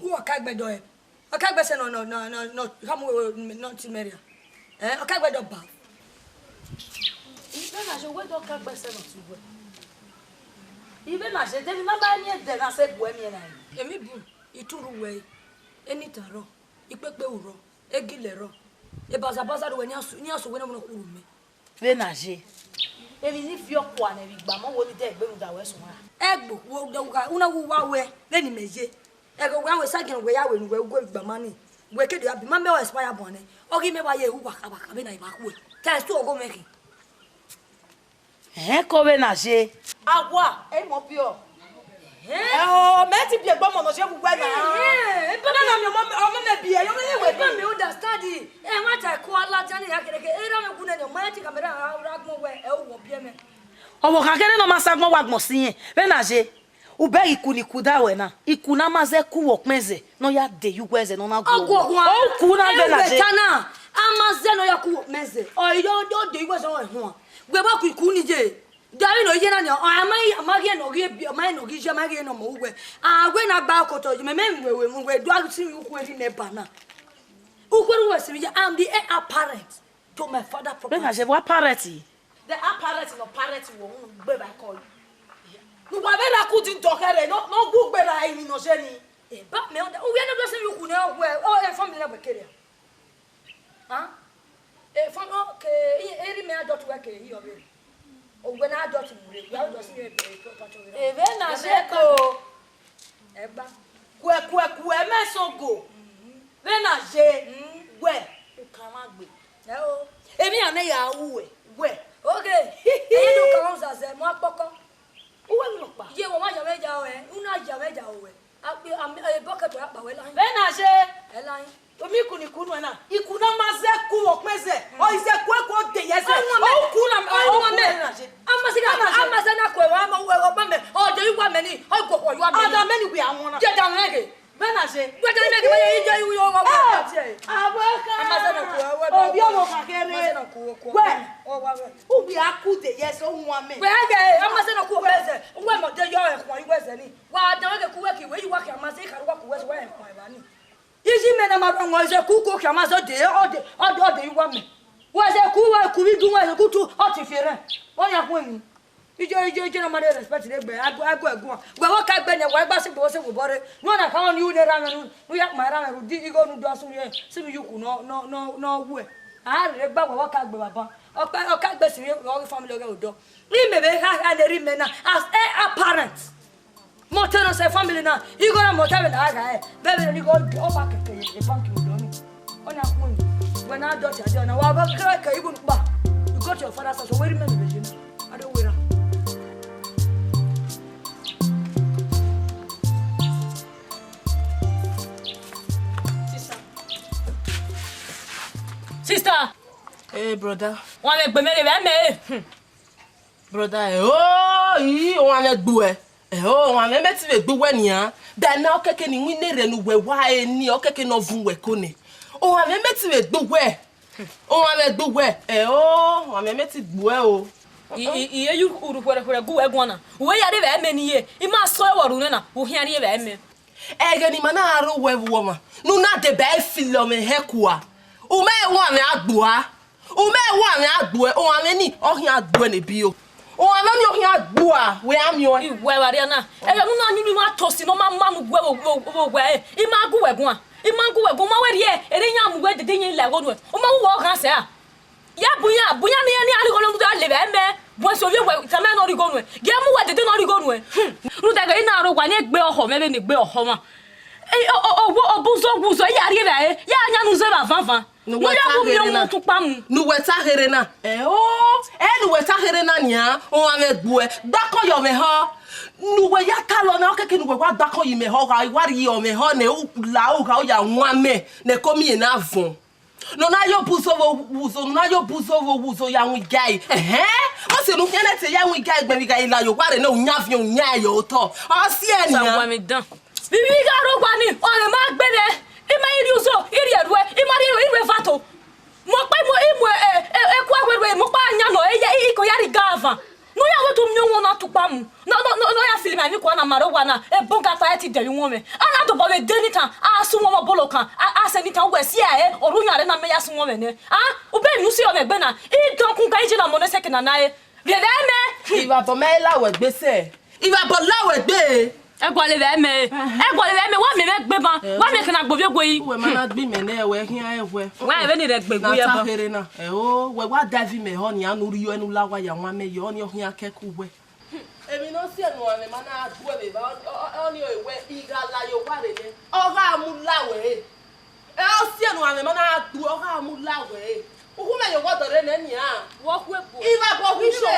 Who ọkaegbe dọ ẹ? Ọkaegbe sẹ nọ, nọ, nọ, nọ, nọ, khama uwẹ nọ ti mẹ ria. Eh, ọkaegbe dọ ba. Ivbe na ye wẹ dọ ọkaegbe sẹ nọ ti wẹ. Ivbe na ye de ni na ba miẹn ẹdẹ na sẹ gu ẹ miẹn na. Emwi bun, I turu wẹ, eni tan rrọọ, ikpekpe ru rrọọ, egilẹ rrọọ, ebazabaza rrọọ, wẹ ne iran su, ne iran su wẹ ne ọ vbe ne ọ khuru mẹ. Vbene a ye, emwi ne I viọ kua nẹ vbe igbama wo ni dẹ egbe rhunmwuda wẹ suẹn ra? Ẹgbo, wo dẹ ugha, una wu wa wẹ vbene imẹ ye. Ẹghẹ wẹ a wẹ sa giẹn wẹ ya wẹ ne uwẹ gu igbama ni, wẹ ke do ya bi ma mẹ ọ expire bun nẹ. Ọ ghi mẹ wa ye hu wa kha wa kha vbene a i vba khuẹ. Te a su ọghe mwẹ khin. Ẹhẹn, ko vbene a ye. Awa, ẹ i mọ biọ. Ẹhẹn. Ẹ o, mẹ ti biẹ egbe ọmọ ne ọ ye vbe uwẹ na. Ẹhẹn, ebe na mi ọmọ, ọmọ mẹ biẹ, yọ mẹ ye wẹ. Ebe mi understand. Ẹ ma ta ẹko ala jani ya kere ke, era mẹ gu nẹ ni, ọ ma ya ti camera ra, ra gbọn wẹ, ẹ o wọ biẹ mẹ. Ọvbokhan kherhe ne ọ ma sa agbọn wa agbọn sin irẹn, vbene a ye, u bẹghe iku ne iku da ruẹ na, iku ne a ma zẹ ku vbe ọkpẹn zẹ, ne ọ ya de ye uwu ẹzẹ ne ọ na gu ọguọguan. Ọ ku na vbene a ye. Ẹwẹ ta na, a ma zẹ ne ọ ya ku vbe ọkpẹn zẹ, ọ i do, do de ye uwu ẹzẹ ọnrẹn huan. Wẹ vbe ku iku ni ye, de avbe ne ọ ye na nia, ọ ma, a ma ghi ne ọ ghi bi, ọ ma ghi ne ọ ghi ye, a ma ghi ne ọ mọ uwẹ. A wẹ ne a gba okotọ, mẹ, mẹ, wẹ, wẹ, wẹ, do a si ukhu erha mẹ ba na. Ukhu erha uwẹ si vbe ye, I'm the heir apparent to my father property. Vbene a ye, wa parent? The apparent nọ parent wọ unu gbe ba kọ yi. Ne uwa vbe ra ku di dọ khẹrẹ, nọ, nọ gu gbe ra emwi ne ọ ye ni. E ba mẹ, uwẹ ne do sẹ vbe ukhu nẹ, wẹ, o, e family na wẹ kere. Ah? E family, okay, e, e ri mẹ adult wẹ ke yi ọvbe. Owẹ na adult mu re, wẹ adult si ye, e, e, e, e, e, vbene a ye ko. Ẹgba. Kuẹ, kuẹ, kuẹ, mẹ sẹ ogo. Mhm. Vbene a ye, mm, wẹ, u kan mwa gbe. Ẹ o. Emwi iran ne ya ru wẹ, wẹ. Oge. Eye do kan mwa uzazẹ, mu akpọkọ. Uwẹ vbe nọkpa. Ye, wẹ ma ya mwẹ ya ẹ, u na ya mwẹ ya wẹ. A kpe, a, a, e bucket ya kpa wẹ lahin. Vbene a ye. Ẹ lahin. Omi ikun ni ku nuẹn na, ikun na ma zẹ ku ọkpẹn zẹ, ọ i zẹ ku ẹku de yẹ zẹ. Ọmọ mẹ, ọ ku na, ọ ọmọ mẹ. Ku na je. Ama si ka, ama zẹ na ku ẹwa ma, uwẹ ọkpa mẹ, ọ de iwa mẹ ni, ọ gọkọ iwa mẹ ni. Ada mẹ ni wẹ a wọn na. Je da mẹ ghe. Bẹna je. Wẹ da mẹ ghe, wẹ ye ije iwu yo wa wa tie. Abo ka. Ama zẹ na ku ẹwa. Obi ọmọ ka kere. Ama zẹ na ku ẹwa. Wẹ. Ọ wa wẹ. Uwẹ a ku de yẹ zẹ, ọ wan mẹ. Wẹ ghe, ama zẹ na ku ẹwa zẹ. Uwẹ mọ de yọ ẹkhuan iwẹ zẹ ni. Wa da wẹ ghe ku wẹ ki wẹ, iwa ki ama zẹ ka wa ku wẹ zẹ, wẹ ẹkhuan ẹwa ni. Iji mẹ na ma rọ wọn, zẹ ku ko khian ma zẹ, ọ de, ọ de, ọ de, ọ de iwa mẹ. Wẹ zẹ ku, wẹ ku vbe idu, wẹ zẹ ku tu, ọ ti fi rẹn. Ọ ya khu emwi. Ije, ije, ije na ma de respect de gbe, agu, agu ẹguan. Wẹ wọ ka gbe nẹ, wẹ gba si gbe wọ se wobọ re. Nọ na ka ni u ne ra mẹ nu, nu ya kpa ra mẹ ru, di igho nu do asun ye, si nu yuku nọ, nọ, nọ, nọ wẹ. A rre gba wẹ wọ ka gbe baba. Ọ ka, ọ ka gbe si vbe ọ ghi family ọghe odọ. Ni mẹ vbe kha, kha ne rhie mẹ na, as a, a parent. Mẹ ọtẹn ne ọ sẹ family na, igho na mẹ ọtẹn vbe na gha hẹ, vbe vbe ni igho ọ ba kẹkẹ ye bank odọ ni. Ọ na khuẹn, wẹ na dọti adẹ na, wa ba kẹkẹ igho kpa. You go to your father's house, wẹ rhie mẹ vbe ye na. A do wẹ ra. Sister. Sister. Hey, brother. Wa mẹ gbe mẹ rre, vbe mẹ. Hmm. Brother, eh, oh, ii, owanmwẹ gbe uwẹ. Eh, oh, owanmwẹ mẹ ti vbe gbe uwẹ nian. Da ne ọ kẹkẹ ne iwinna rẹ ne uwẹ wa ẹre ni, ọ kẹkẹ ne ọ vun uwẹ ko nẹ. Owanmwẹ mẹ ti vbe gbe uwẹ. Owanmwẹ gbe uwẹ. Eh, oh, owanmwẹ mẹ ti gbe uwẹ o. I, i, I ye yu urhu khuẹrhẹkhuẹrhẹ gu uwẹ guan na. Uwẹ ya rre vbe ẹmẹ ne I ye, I ma sẹ ọre vbe ọ rre na, u khian rrie vbe ẹmẹ. Ẹghẹ ne ima na ro wẹ vbe uwọmwa, ne u na deba ẹre filo mwẹ hẹ kua. U ma owanmwẹ a gbua. U ma owanmwẹ a gbua, owanmwẹ ni, ọ khian gbua ne bio. Owanmwẹ ni ọ khian gbua, wẹ a miẹn ọẹn. I wẹ vbe arria na. Ẹghẹ ne u na yin ima tosi ne ọ ma ma ne u gu vbe, vbe, vbe uwẹ ẹre. I ma gu uwẹ guan. I ma gu uwẹ guan, u ma wẹ rhie, erha iran mu uwẹ dede iran la igho nuẹn. U ma wu wẹ ọghan sẹ ra? Ya bu iran, bu iran ne iran, ne iran rhie igho ne ọ mudia le vbe ẹmẹ, bu ẹse ovbi uwẹ tama ne ọ rhie igho nuẹn. Gie mu uwẹ dede ne ọ rhie igho nuẹn. Hmm. Rhunmwuda ẹghẹ ne I na ro owa ne egbe ọhọ mwẹ vbene egbe ọhọ mwa. Ẹ, o, o, o, wo, obuzo, obuzo, ya rhie vbe ẹre, ya yan ne u zẹ vbe avanvan. Ne uwẹ ta kherhe na. Ne u ya wu miẹn ọmọ tukpa mu. Ne uwẹ ta kherhe na. Ẹ o, ẹ ne uwẹ ta kherhe na nian, ohanmwẹ gbuẹ, gbakọ ye ọmwẹ họ. Ne uwẹ ya talọ na, ọ kẹkẹ ne uwẹ wa gbakọ ye imẹ họ, gha wa rhie ọmwẹ họ nẹ, u la u gha u ya wan amẹ, ne ẹko miẹn na vọn. Ne ọ na ya obuzo vbe obuzo, ne ọ na ya obuzo vbe obuzo ya wan igai. Ẹhẹn, ọ sẹ ne u khian nẹ te ya wan igai, gbẹn vbe igai la ye owa rre nẹ, u yan aviẹn, u yan ẹre ye otọ. Ọ si ẹre nian. Sa wa mi dan. Vbe I gha rre owa ni, ọmwẹ ma gbe nẹ, I ma i rhie uzo, I rhie ẹruẹ, I ma rhie ẹruẹ, I rhie vato. Mẹ ọkpa, I mu, I mu, e, e, eku ẹwẹrhuẹ, mẹ ọkpa yan nọ, e ya, I, I ko ya rhie iga avan. Ne ọ ya wẹ te u miẹn uwẹ na tukpa mu. Ne, ne, ne, ne ọ ya fili ma emwi kua na ma rre owa na, ebọ ga ta ẹre te dẹre uwọnmwẹ. A na dobọ vbe de ni tan, a sẹ uwọnmwẹ obolo kan, a, a sẹ ni tan, uwẹ si ẹre, ọre u yan rre na mẹ ya sẹ uwọnmwẹ nẹ. A, u bẹghe ne u si ọmwẹ egbe na, I dọn kun ga, I je na mọ ne sẹkẹ na na re. Rhie vbe mẹ. Ivbabọ mẹ la wẹ gbe sẹ. Ivbabọ la wẹ gbe. Ẹ gualọ vbe mẹ. Ẹ gualọ vbe mẹ, wa miẹn mwẹ gbe ban. Wa miẹn kẹ na gbe ovbi ogue yi. Uwẹ ma na gbe imẹ nẹ, wẹ khian ẹwẹ. Wa vbe ni rẹ gbe gu ya ta ban. Kherhe na. Ẹ o, wẹ wa da vi mẹ họ nian ne u rhie ẹre ne u la owa ya wan mẹ yọ, ọnii ọ khian kẹ ku wẹ. Emwi ne ọ si ẹre ne uwẹ ma na gu ẹvbe eva, ọ, ọ, ọnii ọ wẹ I gha la ye owa rre nẹ. Ọ gha mu la wẹ re. Ẹ, ọ si ẹre ne uwẹ ma na gbu, ọ gha mu la wẹ re. Uhu mẹ ye owa dọrre nẹ nian. Wọ khu ebo. Ivbabọ khu ise.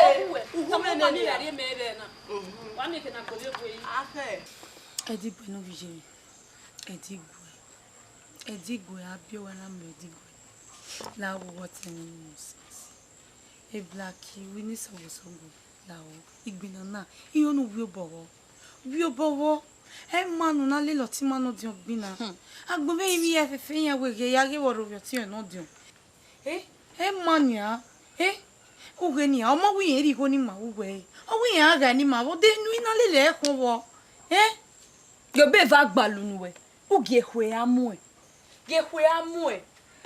Uhu mẹ nẹ nian. Wa miẹn kẹ na gbe ovbi ogue yi. Akhẹ. Ẹdiguẹ ne ovbi iye mwẹ, Ẹdiguẹ, Ẹdiguẹ, a biẹ owa na mẹ Ẹdiguẹ, la wo wọ tẹn mwẹ ne Moses. Eblaki, wẹ ne sọgọsọgọ, la wo, igbinna na, iran ne u wẹ obọ vbọ, wẹ obọ vbọ, ẹ ma ne u na lele ọtẹn ima ne ọdiọn gbinna. Hmm. Agbọn vbe ivbi ẹfẹfẹ iran wẹ ghe ya ghe vbe ọ rre ovbi ọtẹn ne ọdiọn. Eh, ẹ ma nian, eh, u ghe nian, ọ ma wẹ irẹn rhie igho ne ima ru wẹ, ọ wẹ irẹn a ghae ne ima vbọ, de enu I na lele ẹre khọn vbọ, eh? Gie obọ eva gbalọ unu wẹ, u gie ekhue ra muẹn, gie ekhue ra muẹn,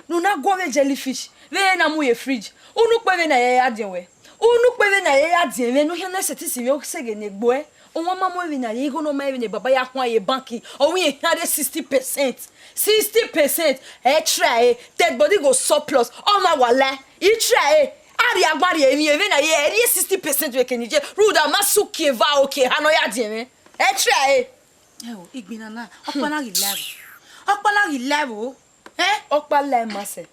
ne u na guọ vbe jellyfish, vbe na mu ye fridge, unu ukpe vbe na ye ya diẹn wẹ, unu ukpe vbe na ye ya diẹn mwẹ, ne u khian na sẹtin si vbe ọ sẹ ghe ne egbe uẹ. Ọmwa ma mu emwi na ye igho ne ọ ma emwi ne baba ya khuan ye bank, ọ wẹ irẹn khian rre sixty percent. Sixty percent, ẹ try e, te ẹgbẹe ọdọ igho surplus, ọ ma wa la, I try e, a rhie agbọn rhie emwi, emwi na ye, ẹ rhie sixty percent vbe eke ne I ye, rhunmwuda ma sẹ uki eva, uki eha ne ọ ya diẹn mwẹ. Ẹ try e. Ẹ o, igbinna na, ọkpa na ghi la ẹvbo. Ọkpa na ghi la ẹvbo. Ẹ? Ọkpa la ẹmwẹ sẹ.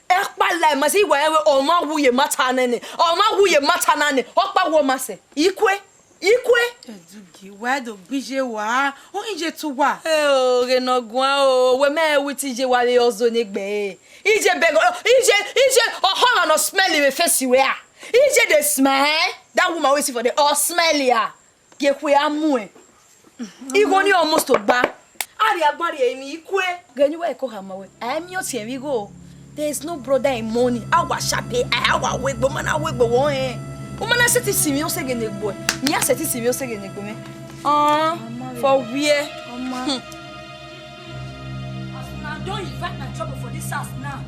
Ọkpa la ẹmwẹ sẹ, I wẹ rẹn wẹ, ọ ma wu ye mata nẹ nẹ, ọ ma wu ye mata na nẹ, ọkpa wu ọmwa sẹ. I kue. Ikue. Edugie, wa do gbe iye wa, ọ iye tu wa. Ẹ o, ghe ne ọ guan o, wẹ mẹ wẹ te iye wa vbe ọzo ne egbe. Iye bẹgọ, iye, iye, ọhọ ọmwa ne ọ smell vbe face wẹ a. Iye dey smell, that woman wey see for there, ọ smell ya. Gie khue a muẹn. Igho ni almost ogba. A rhie agba rhie emwi ikue. Ghẹ ne uwa ko khama wẹ, a i miẹn ọtiẹn vbe igho. There is no brother in money. A wa shabẹ, a wa wegbe, u ma na wegbe wọ rẹn. U ma na sẹtin sinmwi ọse ghe ne egbe. Mẹ a sẹtin sinmwi ọse ghe ne egbe mwẹ. Ọ̀n, for where? Ọma. Hmm. As una don invite my trouble for this house now.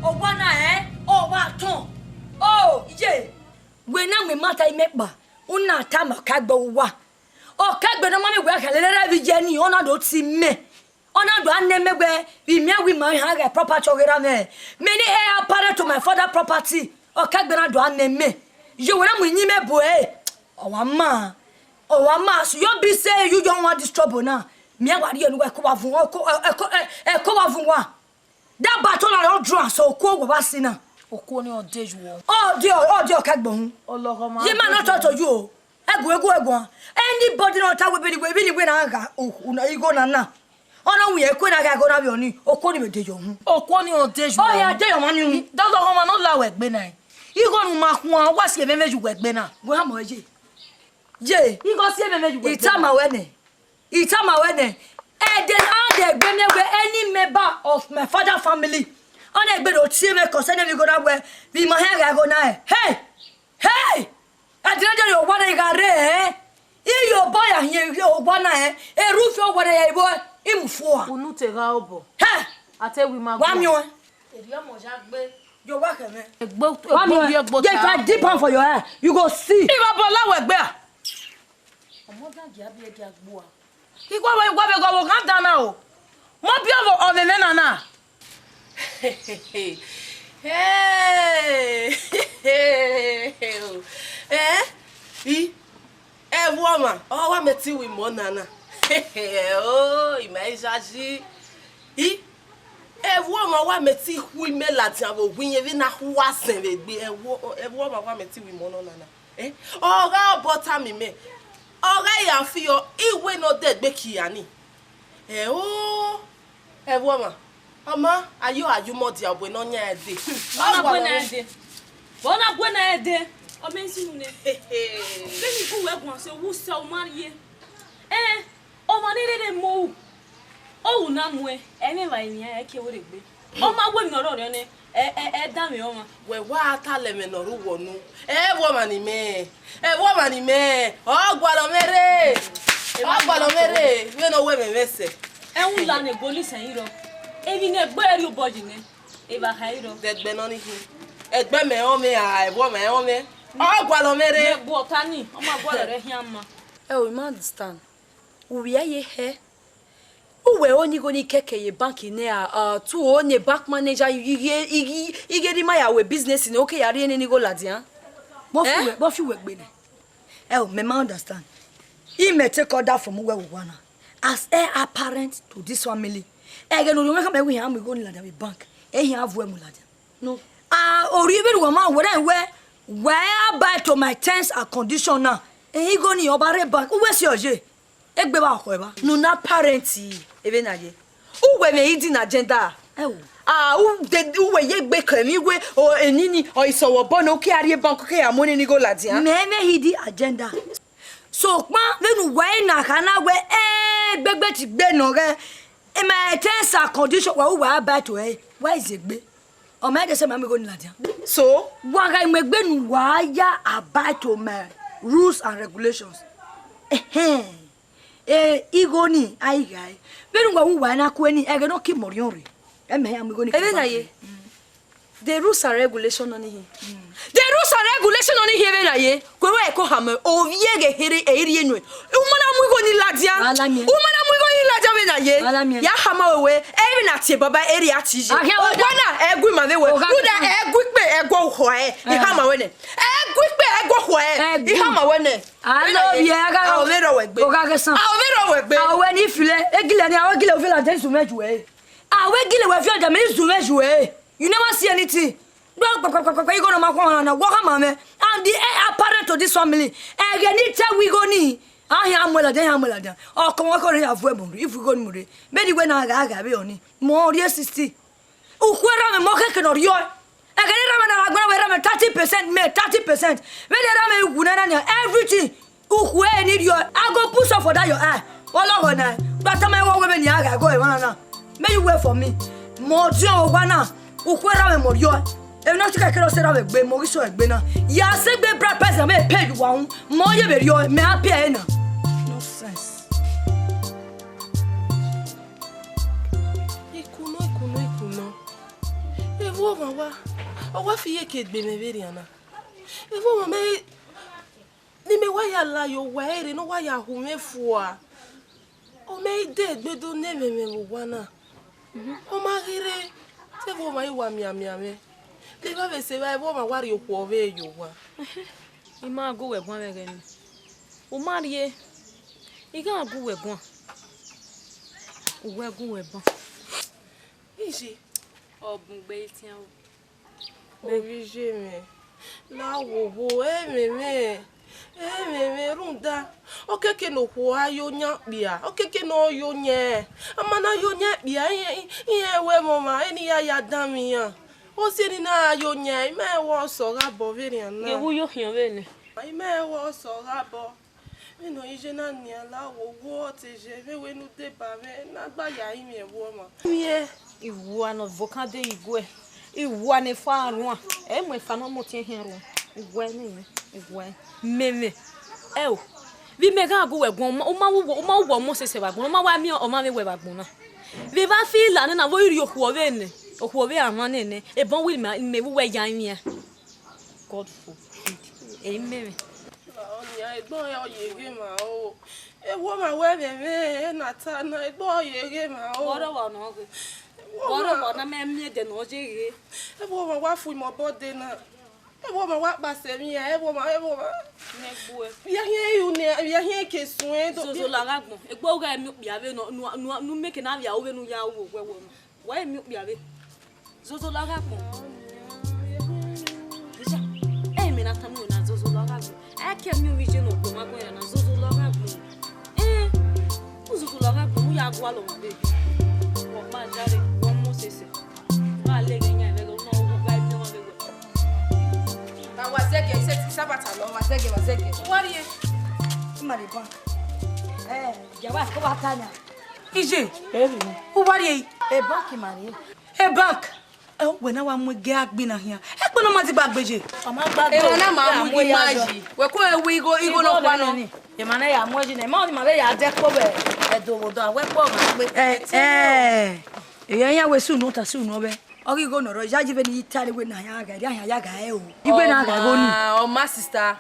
Owa na, eh? Owa tọn. Oh, yeah. Wẹ na mu imata imẹ kpa, u na tama Ọkaegbe uwa. Ọkaegbe ne ọ ma miẹn wẹ a khẹ lele ẹre vbe iye ni, ọ na do tie mẹ. Ọ na do a nẹ mẹ wẹ, vbe imẹ wẹ ima hia ghe property ọghe erha mwẹ. Many heir apparent to my father property. Ọkaegbe na do a nẹ mẹ. Ye wẹ na mu iyẹn mẹ bu ẹre. Ọ wa ma, ọ wa ma, so you be say you don't want this trouble now. Mẹ wa rhie ne uwa ẹko wa vun, ẹko, ẹko, ẹko wa vun wa. That battle na your draw, so okuo wa ba si na. Okuo ni ọ de yu o. Ọ de, ọ de Ọkaegbe uhun. Ọlọghọmwa. Ye ma na talk to you o. Ẹgu, ẹgu, ẹgu. Anybody na ta wẹ vbene, vbene wẹ na gha, u, u na, igho na na. Ọ na wẹ ẹko na gha igho na vbe ọni, okuo ni vbe de yọ uhun. Okuo ni ọ de yu o. Ọ ya de yọ mwa ni uhun. Dọlọghọmwa ne ọ la wẹ egbe na. Igho ne u ma khuan, wa si ẹmwẹ mwẹ yu wẹ egbe na. Wẹ ha mọ ye. Ye. Igho si ẹmwẹ mwẹ yu wẹ egbe na. I tama wẹ nẹ. I tama wẹ nẹ, ẹdẹ ne a de egbe miẹn wẹ any member of my father family, ọ na egbe do tie mwẹ concerning igho na wẹ, vbe ima hia gha igho na rẹn. Hey! Hey! Ẹdẹ ne ọ ye owa na gha rre, eh? Iye obọ ya hin owa na, eh? Erhufia owa na ya ivbo, I mu fua. Unu te gha obọ. Hey! A te wi ma wa miẹn ọẹn. Erriọ ọmọ ya gbe. Yo, wa khẹ mwẹ. Egbe, wa miẹn ọẹn. Egbe, egbe. If I dip am for your hair, you go see. Ighẹ obọ la wẹ egbe a. Ọmọ dan gia biẹ gia gbua. Igho vbe, igho vbe ghe ọvbokhan dan na o. Mọ biẹ ọvbokhan mwẹ nana. Hey! Eh? I, ẹvbo ọmwa, ọ wa mẹ te ru imọ nana. Oh, ima i yayi. I, ẹvbo ọmwa wa mẹ te khu imẹ ladian vbe owa iyẹn vbe na khu azẹn vbe egbe. Ẹvbo, ẹvbo ọmwa wa mẹ te ru imọ nana. Eh, ọ gha obọ tama mẹ, ọ gha ya fi ọ, iwe ne ọ dẹ egbe kia ni. Ẹ o, ẹvbo ọmwa, ọ ma, a yo, a yo mọ dia wẹ ne ọ yan ẹdẹ. Ọ na gue na ẹdẹ. Ọ na gue na ẹdẹ. Ọ mẹ isi nu nẹ. Vbene I gu wẹ guan sẹ, u sẹ, u ma rrie. Eh, ọmwa ne rherhe mu ru, ọ ru na muẹn, ẹ i mwẹ evbare nian, ẹ i ke werriegbe. Ọ ma wẹ emwi ne ọ rhọrhiọ nẹ, ẹ, ẹ, ẹ danmwẹ ọmwa. Wẹ wa talẹ ẹmwẹ ne ọ rre uwọ nu. Ẹ vbe ọmwa ni mẹ, ẹ vbe ọmwa ni mẹ, ọ gualọ mwẹ rre, ọ gualọ mwẹ rre, vbene ọ wẹ ẹmwẹ mwẹ sẹ. Ẹhunmwu la ne egbe ni sẹ i rrọọ, emwi ne egbe rhie obọ yi nẹ, evba kha i rrọọ. Dẹgbẹ nọ ni khin, ẹgbẹ mẹ rẹn ọmwẹ a, ẹ vbe ọmwa rẹn ọmwẹ, ọ gualọ mwẹ rre. Mẹ gbe ọta ni, ọ ma gualọ rẹ khian ma. Ẹ o, I ma understand. Uvbi ẹre ye hẹ. Uwẹ ọni igho ni kẹkẹ ye bank nẹ a, a, tu o ne bank manager ighe, ighe, ighe rhie ima ya ru business nẹ, ọ ke ya rhie nene igho ladian. Vbọ fi Eh? wẹ, vbọ fi wẹ gbe nẹ? Ẹ o, mẹ ma understand. Imẹ take order from uwẹ vbe owa na. As heir apparent to this family. Ẹghẹ ne orhiọn mwẹ khama wẹ iran mu igho ni ladian vbe bank, ẹ i iran vuẹ mu ladian. No. Ah, orhiọn vbene uwa ma wẹ rẹn wẹ, wẹ abide to my terms and condition na. Eh, igho ni ọ ba rre bank, uwẹ si ọ ye. Egbe vbe akhọ evba. Ne u na parent evbene a ye. Uwẹ mwẹ hidden agenda. Ẹ wo. Ah, u de, uwẹ ye egbe ke emwi wẹ, o, enini, ọ i sẹ ọvbọ ne u ke a rrie bank, u ke a mu nene igho ladian. Mẹ mwẹ hidden agenda. Sokpan, vbene uwa i na kha na wẹ, eh, gbegbe ti gbe nọ ghẹ, my terms and condition, wa uwa abide to ẹre, wa i zẹ egbe. Ọ ma de sẹ ma mu igho ni ladian. So? Wa gha mu egbe ne uwa ya abide to my rules and regulations. Ẹhẹn. Eh, igho ni, a i ghae. Vbene uwa wu uwa na kue ni, ẹghẹ ne ọ ke imẹ ọriọnrre. Ẹ mẹ ya mu igho ni. Ẹvbene a ye. Mm. The rules and regulation nọ ni hin. Mm. The rules and regulation nọ ni hin ẹvbene a ye. Kue wẹ ẹko hamẹ, ovbi ẹghẹ here, ẹ i rhie nuẹn. U ma na mu igho ni ladian. Wa la miẹn. U ma na mu igho ni ladian vbene a ye. Wa la miẹn. Ya hama wẹ, ẹvbene a tie baba, ẹ rhie a tie iye. Ọgua na, ẹ gu ima vbe wẹ. Rhunmwuda ẹ gu ikpe, ẹ gu okhọ ẹ. I hama wẹ nẹ. Ẹ gu ikpe, ẹ gu okhọ ẹ. I hama wẹ nẹ. A love you, a gha, a o vbe rrọọ wẹ gbe. O gha ghe san. A o vbe rrọọ wẹ gbe. A o wẹ ni file, egile ni, a o egile ovie ladian zun mwẹ yu ẹre. A o egile wẹ viọ ladian mẹ zun mwẹ yu ẹre. You never see anything. Do kpẹkpẹkpẹkpẹ, igho na ma khuan na, wọ hama mwẹ. And the heir Parent to this family. Ẹghẹ ne I te wẹ igho nii, a khian mu ẹn ladian, a khian mu ẹn ladian. Ọkọmwa khọrọ ya vuẹ mu rre, I vu igho nii mu rre. Vbene I wẹ na gha gha vbe ọnii, mẹ ọ rrie sixty. Ukhu erha mwẹ mẹ ọ khẹke ne ọ rriọe. Ẹghẹ ne erha mwẹ na gha gbẹn na, wẹ erha mwẹ thirty percent, mẹ thirty percent. Vbene erha mwẹ wu nẹ na nian, everything. Ukhu ẹre ne I rriọe, I go put salt for that your eye. Vbe ọ lọghọ na, gba tama ẹre wẹ vbene I gha gha ẹmwẹ na. Make you wait for me. Mẹ ọdiọn owa na, ukhu erha mwẹ mẹ ọ rriọe. Emwi ne ọ si khẹke ne ọ sẹ erha mwẹ egbe, mẹ ọ ghi sẹ egbe na. Ya sẹ egbe bright price na, mẹ pay you wa hu. Mẹ ọ ye vbe rriọe, mẹ a pay ẹre na. Nonsense. Ikunọ, ikunọ, ikunọ. Evbo ọmwa wa, ọ wa fi iyeke gbe mwẹ vberrian na. Evbo ọmwa mẹ, ne imẹ wa ya la ye owa ẹre ne ọ wa ya hu mwẹ fua. Ọ mẹ i de egbe do ne ẹmwẹ mwẹ vbe owa na. Ọ ma ghi rre, te evbo ọmwa i wa mianmian mwẹ. De evba vbe sẹ evba, evbo ọmwa wa rhie okhuo ọvbehe ye owa. I ma gu wẹ guan vbe ẹghẹ nii. U ma rrie, I gha gu wẹ guan. Uwẹ gu wẹ ban. Iye, ọ bun gbe itian o. Ovbi iye mwẹ, la wo wo, ẹmwẹ mwẹ, ẹmwẹ mwẹ rhunmwuda, ọ kẹke ne okhuo a yo yan kpia, ọ kẹke ne ọ yo yan, a ma na yo yan kpia, iran, iran wẹ ẹmwẹ ọmwa, eni ya ya danmwẹ iran. Ọ si eni na yo yan, I ma rẹn wẹ ọ sẹ ọghe abọ vberrian na. Ghe vbe u yo khian vbe nẹ. I ma rẹn wẹ ọ sẹ ọghe abọ. Vbene ọ ye na nian la wo wo ọtẹn ye, vbe wẹ ne u deba mwẹ, ne a gba ya rinmwian ẹvbo ọmwa. Rinmwian, I wa ne ọvbokhan de iguẹ, I wa ne efa ruan, ẹ i mu efa ne ọ mu ọtiẹn khian ruan, I wa nẹ, I wa. Mẹ mwẹ, ẹ o, vbe imẹ gha gu wẹ guan, u ma, u ma wu wẹ, u ma wu wẹ ọmọ sẹsẹ vbe agbọn, u ma wa miẹn ọmwa mwẹ wẹ vbe agbọn na. Vbe evba fi la nena, vbe ọ i rhie okhuo vbe nẹ, okhuo vbe a mwa nene, ebọ wẹ imẹ, imẹ vbe uwẹ ya rinmwian. God forbid. Amen. Ọnia, egbe ọ ye ghe ma o. Ewu ọmwa wẹ vbe mwẹ, ena ta na, egbe ọ ye ghe ma o. Wọrọ wa nọ ghe. Ewu ọmwa. Wọrọ wa na mẹ miẹn ẹdẹ ne ọ ye ghe. Ewu ọmwa wa fu imẹ obọ de na. Ewu ọmwa wa kpasẹ emwi ya, ewu ọmwa, ewu ọmwa. Mẹ gbuẹ. Via hiẹn iru ne, via hiẹn ke suẹn do. Zozo la gha gbọn. Egbe ọ gha miẹn okpia vbe nọ, nu, nu, nu meke na via ru vbene u ya ru wẹ wọ nọ. Wa miẹn okpia vbe. Zozo la gha gbọn. Deja, ẹ mẹ na tama uwẹ na zozo la gha gbọn. Ẹ ke miẹn ovbi iye ne ọ gbọn ma gbọn ya na zozo la gha gbọn. Ẹ, u zozo la gha gbọn, u ya gualọ vbe. Wọ ma jare, wọ mọ sese. Ba le ghe yan vbe lo no, u ba miẹn ọmwa vbe wẹ. Wa zẹgẹ, ise ti sabata lọ, wa zẹgẹ, wa zẹgẹ. Wa rrie. Ima le bank. Ẹ, ya wa ko wa ta na. Iye, u wa rrie. E bank ima rrie. E bank. Ẹ, wẹ na wa mu ege agbọn na khian. Ẹ kpe ne ọ ma digba gbe ye. Ọ ma gba gbe. Emwa na ma mu igi ma yi. Wẹ ko ru igho, igho nọkhua nọ. Emwa na ya mu ẹre ye nẹ. Ma ọni ma vbe ya dẹ kpo vbe ẹdẹ obodo, a wẹ kpo ọmwa gbe. Ẹ, ẹ, eya iran wẹ sunu ta sunu ọvbe. Ọ ghi igho nọ rọ, ya yi vbene I ta re wẹ na ya gha, ya ya gha ẹ o. Igho na gha igho ni. Ọ ma, ọ ma sister.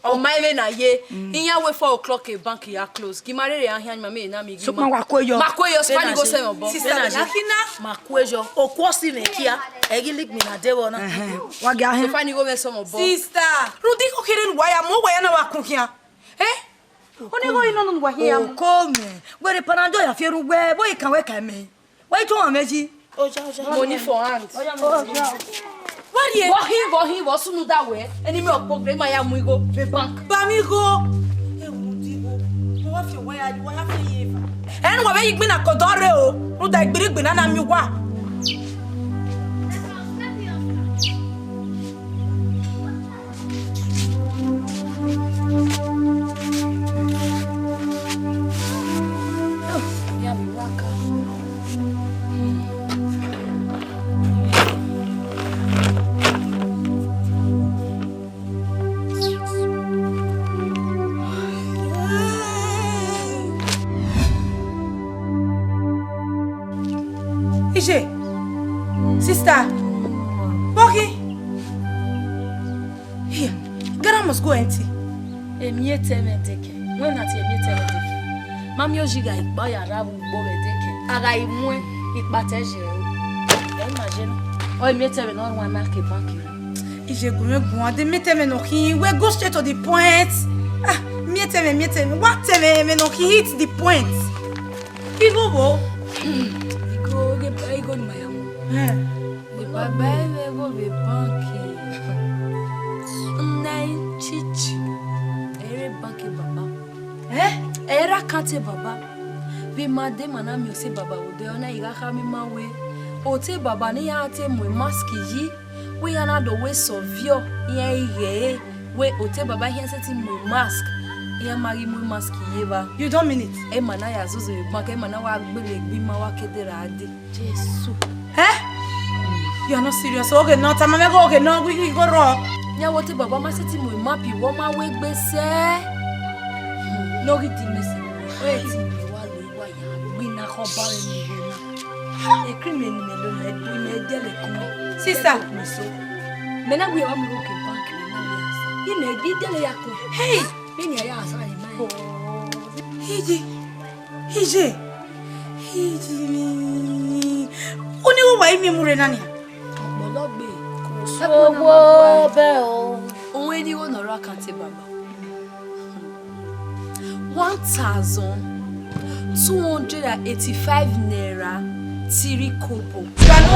Ọ ma vbe na ye, iran wẹ four o'clock e bank ya close. Gi ma rere a hian ma me na mi gi. So ma wa ku yọ. Ma ku yọ, so fani go se mo bo. Sister, na kina. Ma ku yọ. O ku si me kia. E gi lig mi na de wo na. Ẹhẹn. Wa gha hẹn. So fani go me so mo bo. Sister, rudi ko kere nu wa ya mo wa ya na wa ku khian. Eh? Oni go ino nu wa hian. O ko me. Wẹ re panadol ya fi eru wẹ, bo ikan wẹ ka me. Why you want me? Oja, oja. Money for hand. Oja, oja. Wa rrie. Vọ hin, vọ hin, vọ sunu da wẹ. Eni me ọkpọ gbe ma ya mu igho. Be bank. Ba mi igho. E wo di igho. Mo wa fi owa ya, wa ya fi ye eva. Enu wa vbe yi gbina ko dọ rre o. Rhunmwuda igbirigbi na na miẹn uwa. Ije, sister, Bọkhi. Here, Ghana must go empty. Emiẹtẹ mwẹ deke, wẹ na tie emiẹtẹ mwẹ deke. Ma miẹn oji gha ikpa ya rra vbe ugbo vbe deke. A gha i muẹn ikpa te ye o. Ẹ ima je na. Ọ emiẹtẹ mwẹ ne ọ rua na ke bank rre. Ije gu mwẹ guan, de emiẹtẹ mwẹ nọ khin, we go straight to the point. Ah, emiẹtẹ mwẹ, emiẹtẹ mwẹ. Wa tẹ mwẹ mwẹ nọ khin, hit the point. Igho wo? Igho, igho, igho ni ma ya mu. Eh. Baba, ẹ vbe gho vbe bank. Nine Kante baba, vbe ima dee, ima na miẹn ọse baba vbe odẹ, ọ na i gha khama ima wẹẹ, ọse baba ne iran te mu mask yi, wẹẹ iran na do wẹẹ sọviọ, iran i ghee, wẹẹ ọse baba iran sẹtin mu mask, iran ma ghi mu mask yi evba. You don't mean it. Ima na ya zozo vbe bank, ima na wa gbele egbe, ima wa ke de ra dee. Jesu. Eh? You are not serious. Oghẹ ne ọ tama mwẹ ghe oghẹ ne ọ ghi ghi gho rrọọ. Iran wẹẹ ọse baba ma sẹtin mu mask yi, wẹẹ ọ ma wegbe sẹ. Ne ọ ghi di mẹsẹ, ọ i ti miẹn wa lo iwa ya, gbe na khọ ba mwẹ ni iwe na. Ekri mẹ ni mẹ lo mẹ, mẹ dẹlẹ kun. Sister. Mẹ so. Mẹ na wẹẹ wa mu ghe bank mẹ na wẹẹ. Imẹ ghi dẹlẹ ya kun. Hey! Vbene a ya sa ye ma. Iye, iye, iye. Ọni igho wa i miẹn mu rre na nia? Ọkpọlọ gbe. Kò sówó bẹ́ẹ̀ o. Ohun eni igho ne ọ rre akante baba. One thousand two hundred and eighty-five naira three kobo.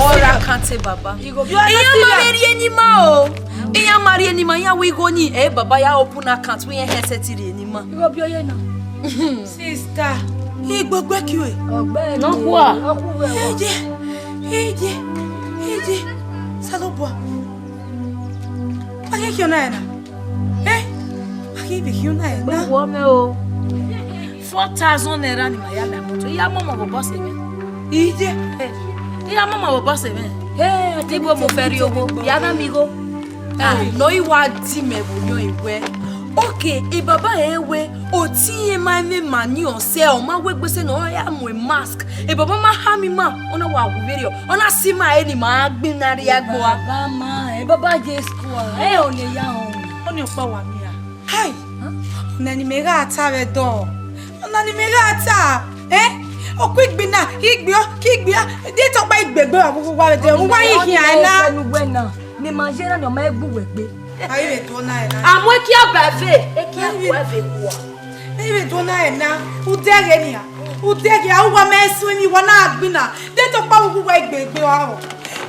Ọ rre akante baba. Iran ma rhie ne ima o. Iran ma rhie ne ima, iran wẹẹ igho ni, ẹ baba ya open account, wẹẹ iran hẹn sẹtin rhie ne ima. Igho bi oye na. Sister, igbogbo ẹki ue. Ọgbẹ ne ọ kua. Ọ kua ue. Iye, iye, iye. Osanobua. Wa ghi khian na ẹna. Eh? Wa ghi vbe khian na ẹna. Uwọ mẹ o. Four thousand naira ni ma ya la moto. Iya mama vbe bọsẹ mwẹ. Iye. Iya mama vbe bọsẹ mwẹ. Hey, ibo mo fẹ rhie owo. Ya na mi igho. Ah, nọ i wa di mẹ vbe orhiọn wẹẹ, okay, e baba rẹn wẹẹ, otiẹn ma mwẹ ma ni ọsẹ, ọ ma wegbe sẹ ne ọ ya mu mask. E baba ma khama ima, ọ na wa wu vberriọ, ọ na si ima ẹre ne ima gbinna rrie agbọn. Baba ma, e baba je school, ẹ ọ ne ya họn. Ọni ọkpa wa mia. Hai! Ọna ni mẹ gha ta vbe ẹdọ. Ọna ni mẹ gha ta. Eh? Ọ ku igbi na, igbi ọ, ke igbi a. De tọkpa igbe egbe wa, wa vbe de, wa yi khian na. Ẹnu wẹ na, ne ima ye na, ne ọ ma egbe uwẹ gbe. A i vbe do na ẹna. A mu ekia ba ẹve, ekia ku ẹve kua. A i vbe do na ẹna. Udẹghe nia. Udẹghe, a uwa mẹ sun emwi, wa na gbinna. De tọkpa uwu wa egbe egbe wa rọ.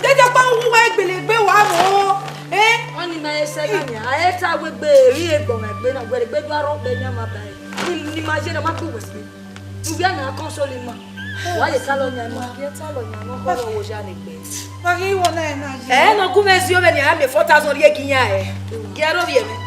De tọkpa uwu wa egbele egbe wa rọ. Eh? Ọni ma he sẹ gha nia, a he ta wegbe, eri egbọmwa egbe na, wẹ egbe do arọ kpe yan ma ba ẹre. Ni, ni ma ye na, ma gbe uwẹ gbe. Uvia na console ima. Wa ye ta lọ yan ima. Wa ye ta lọ yan ima, kọ wo ya ni gbe. Wa ghi wọ na ẹna ye. Ẹ, nọ gu mwẹ zio vbene a miẹn four thousand rhie gie iran ẹ. Gie aro vbiẹ mwẹ.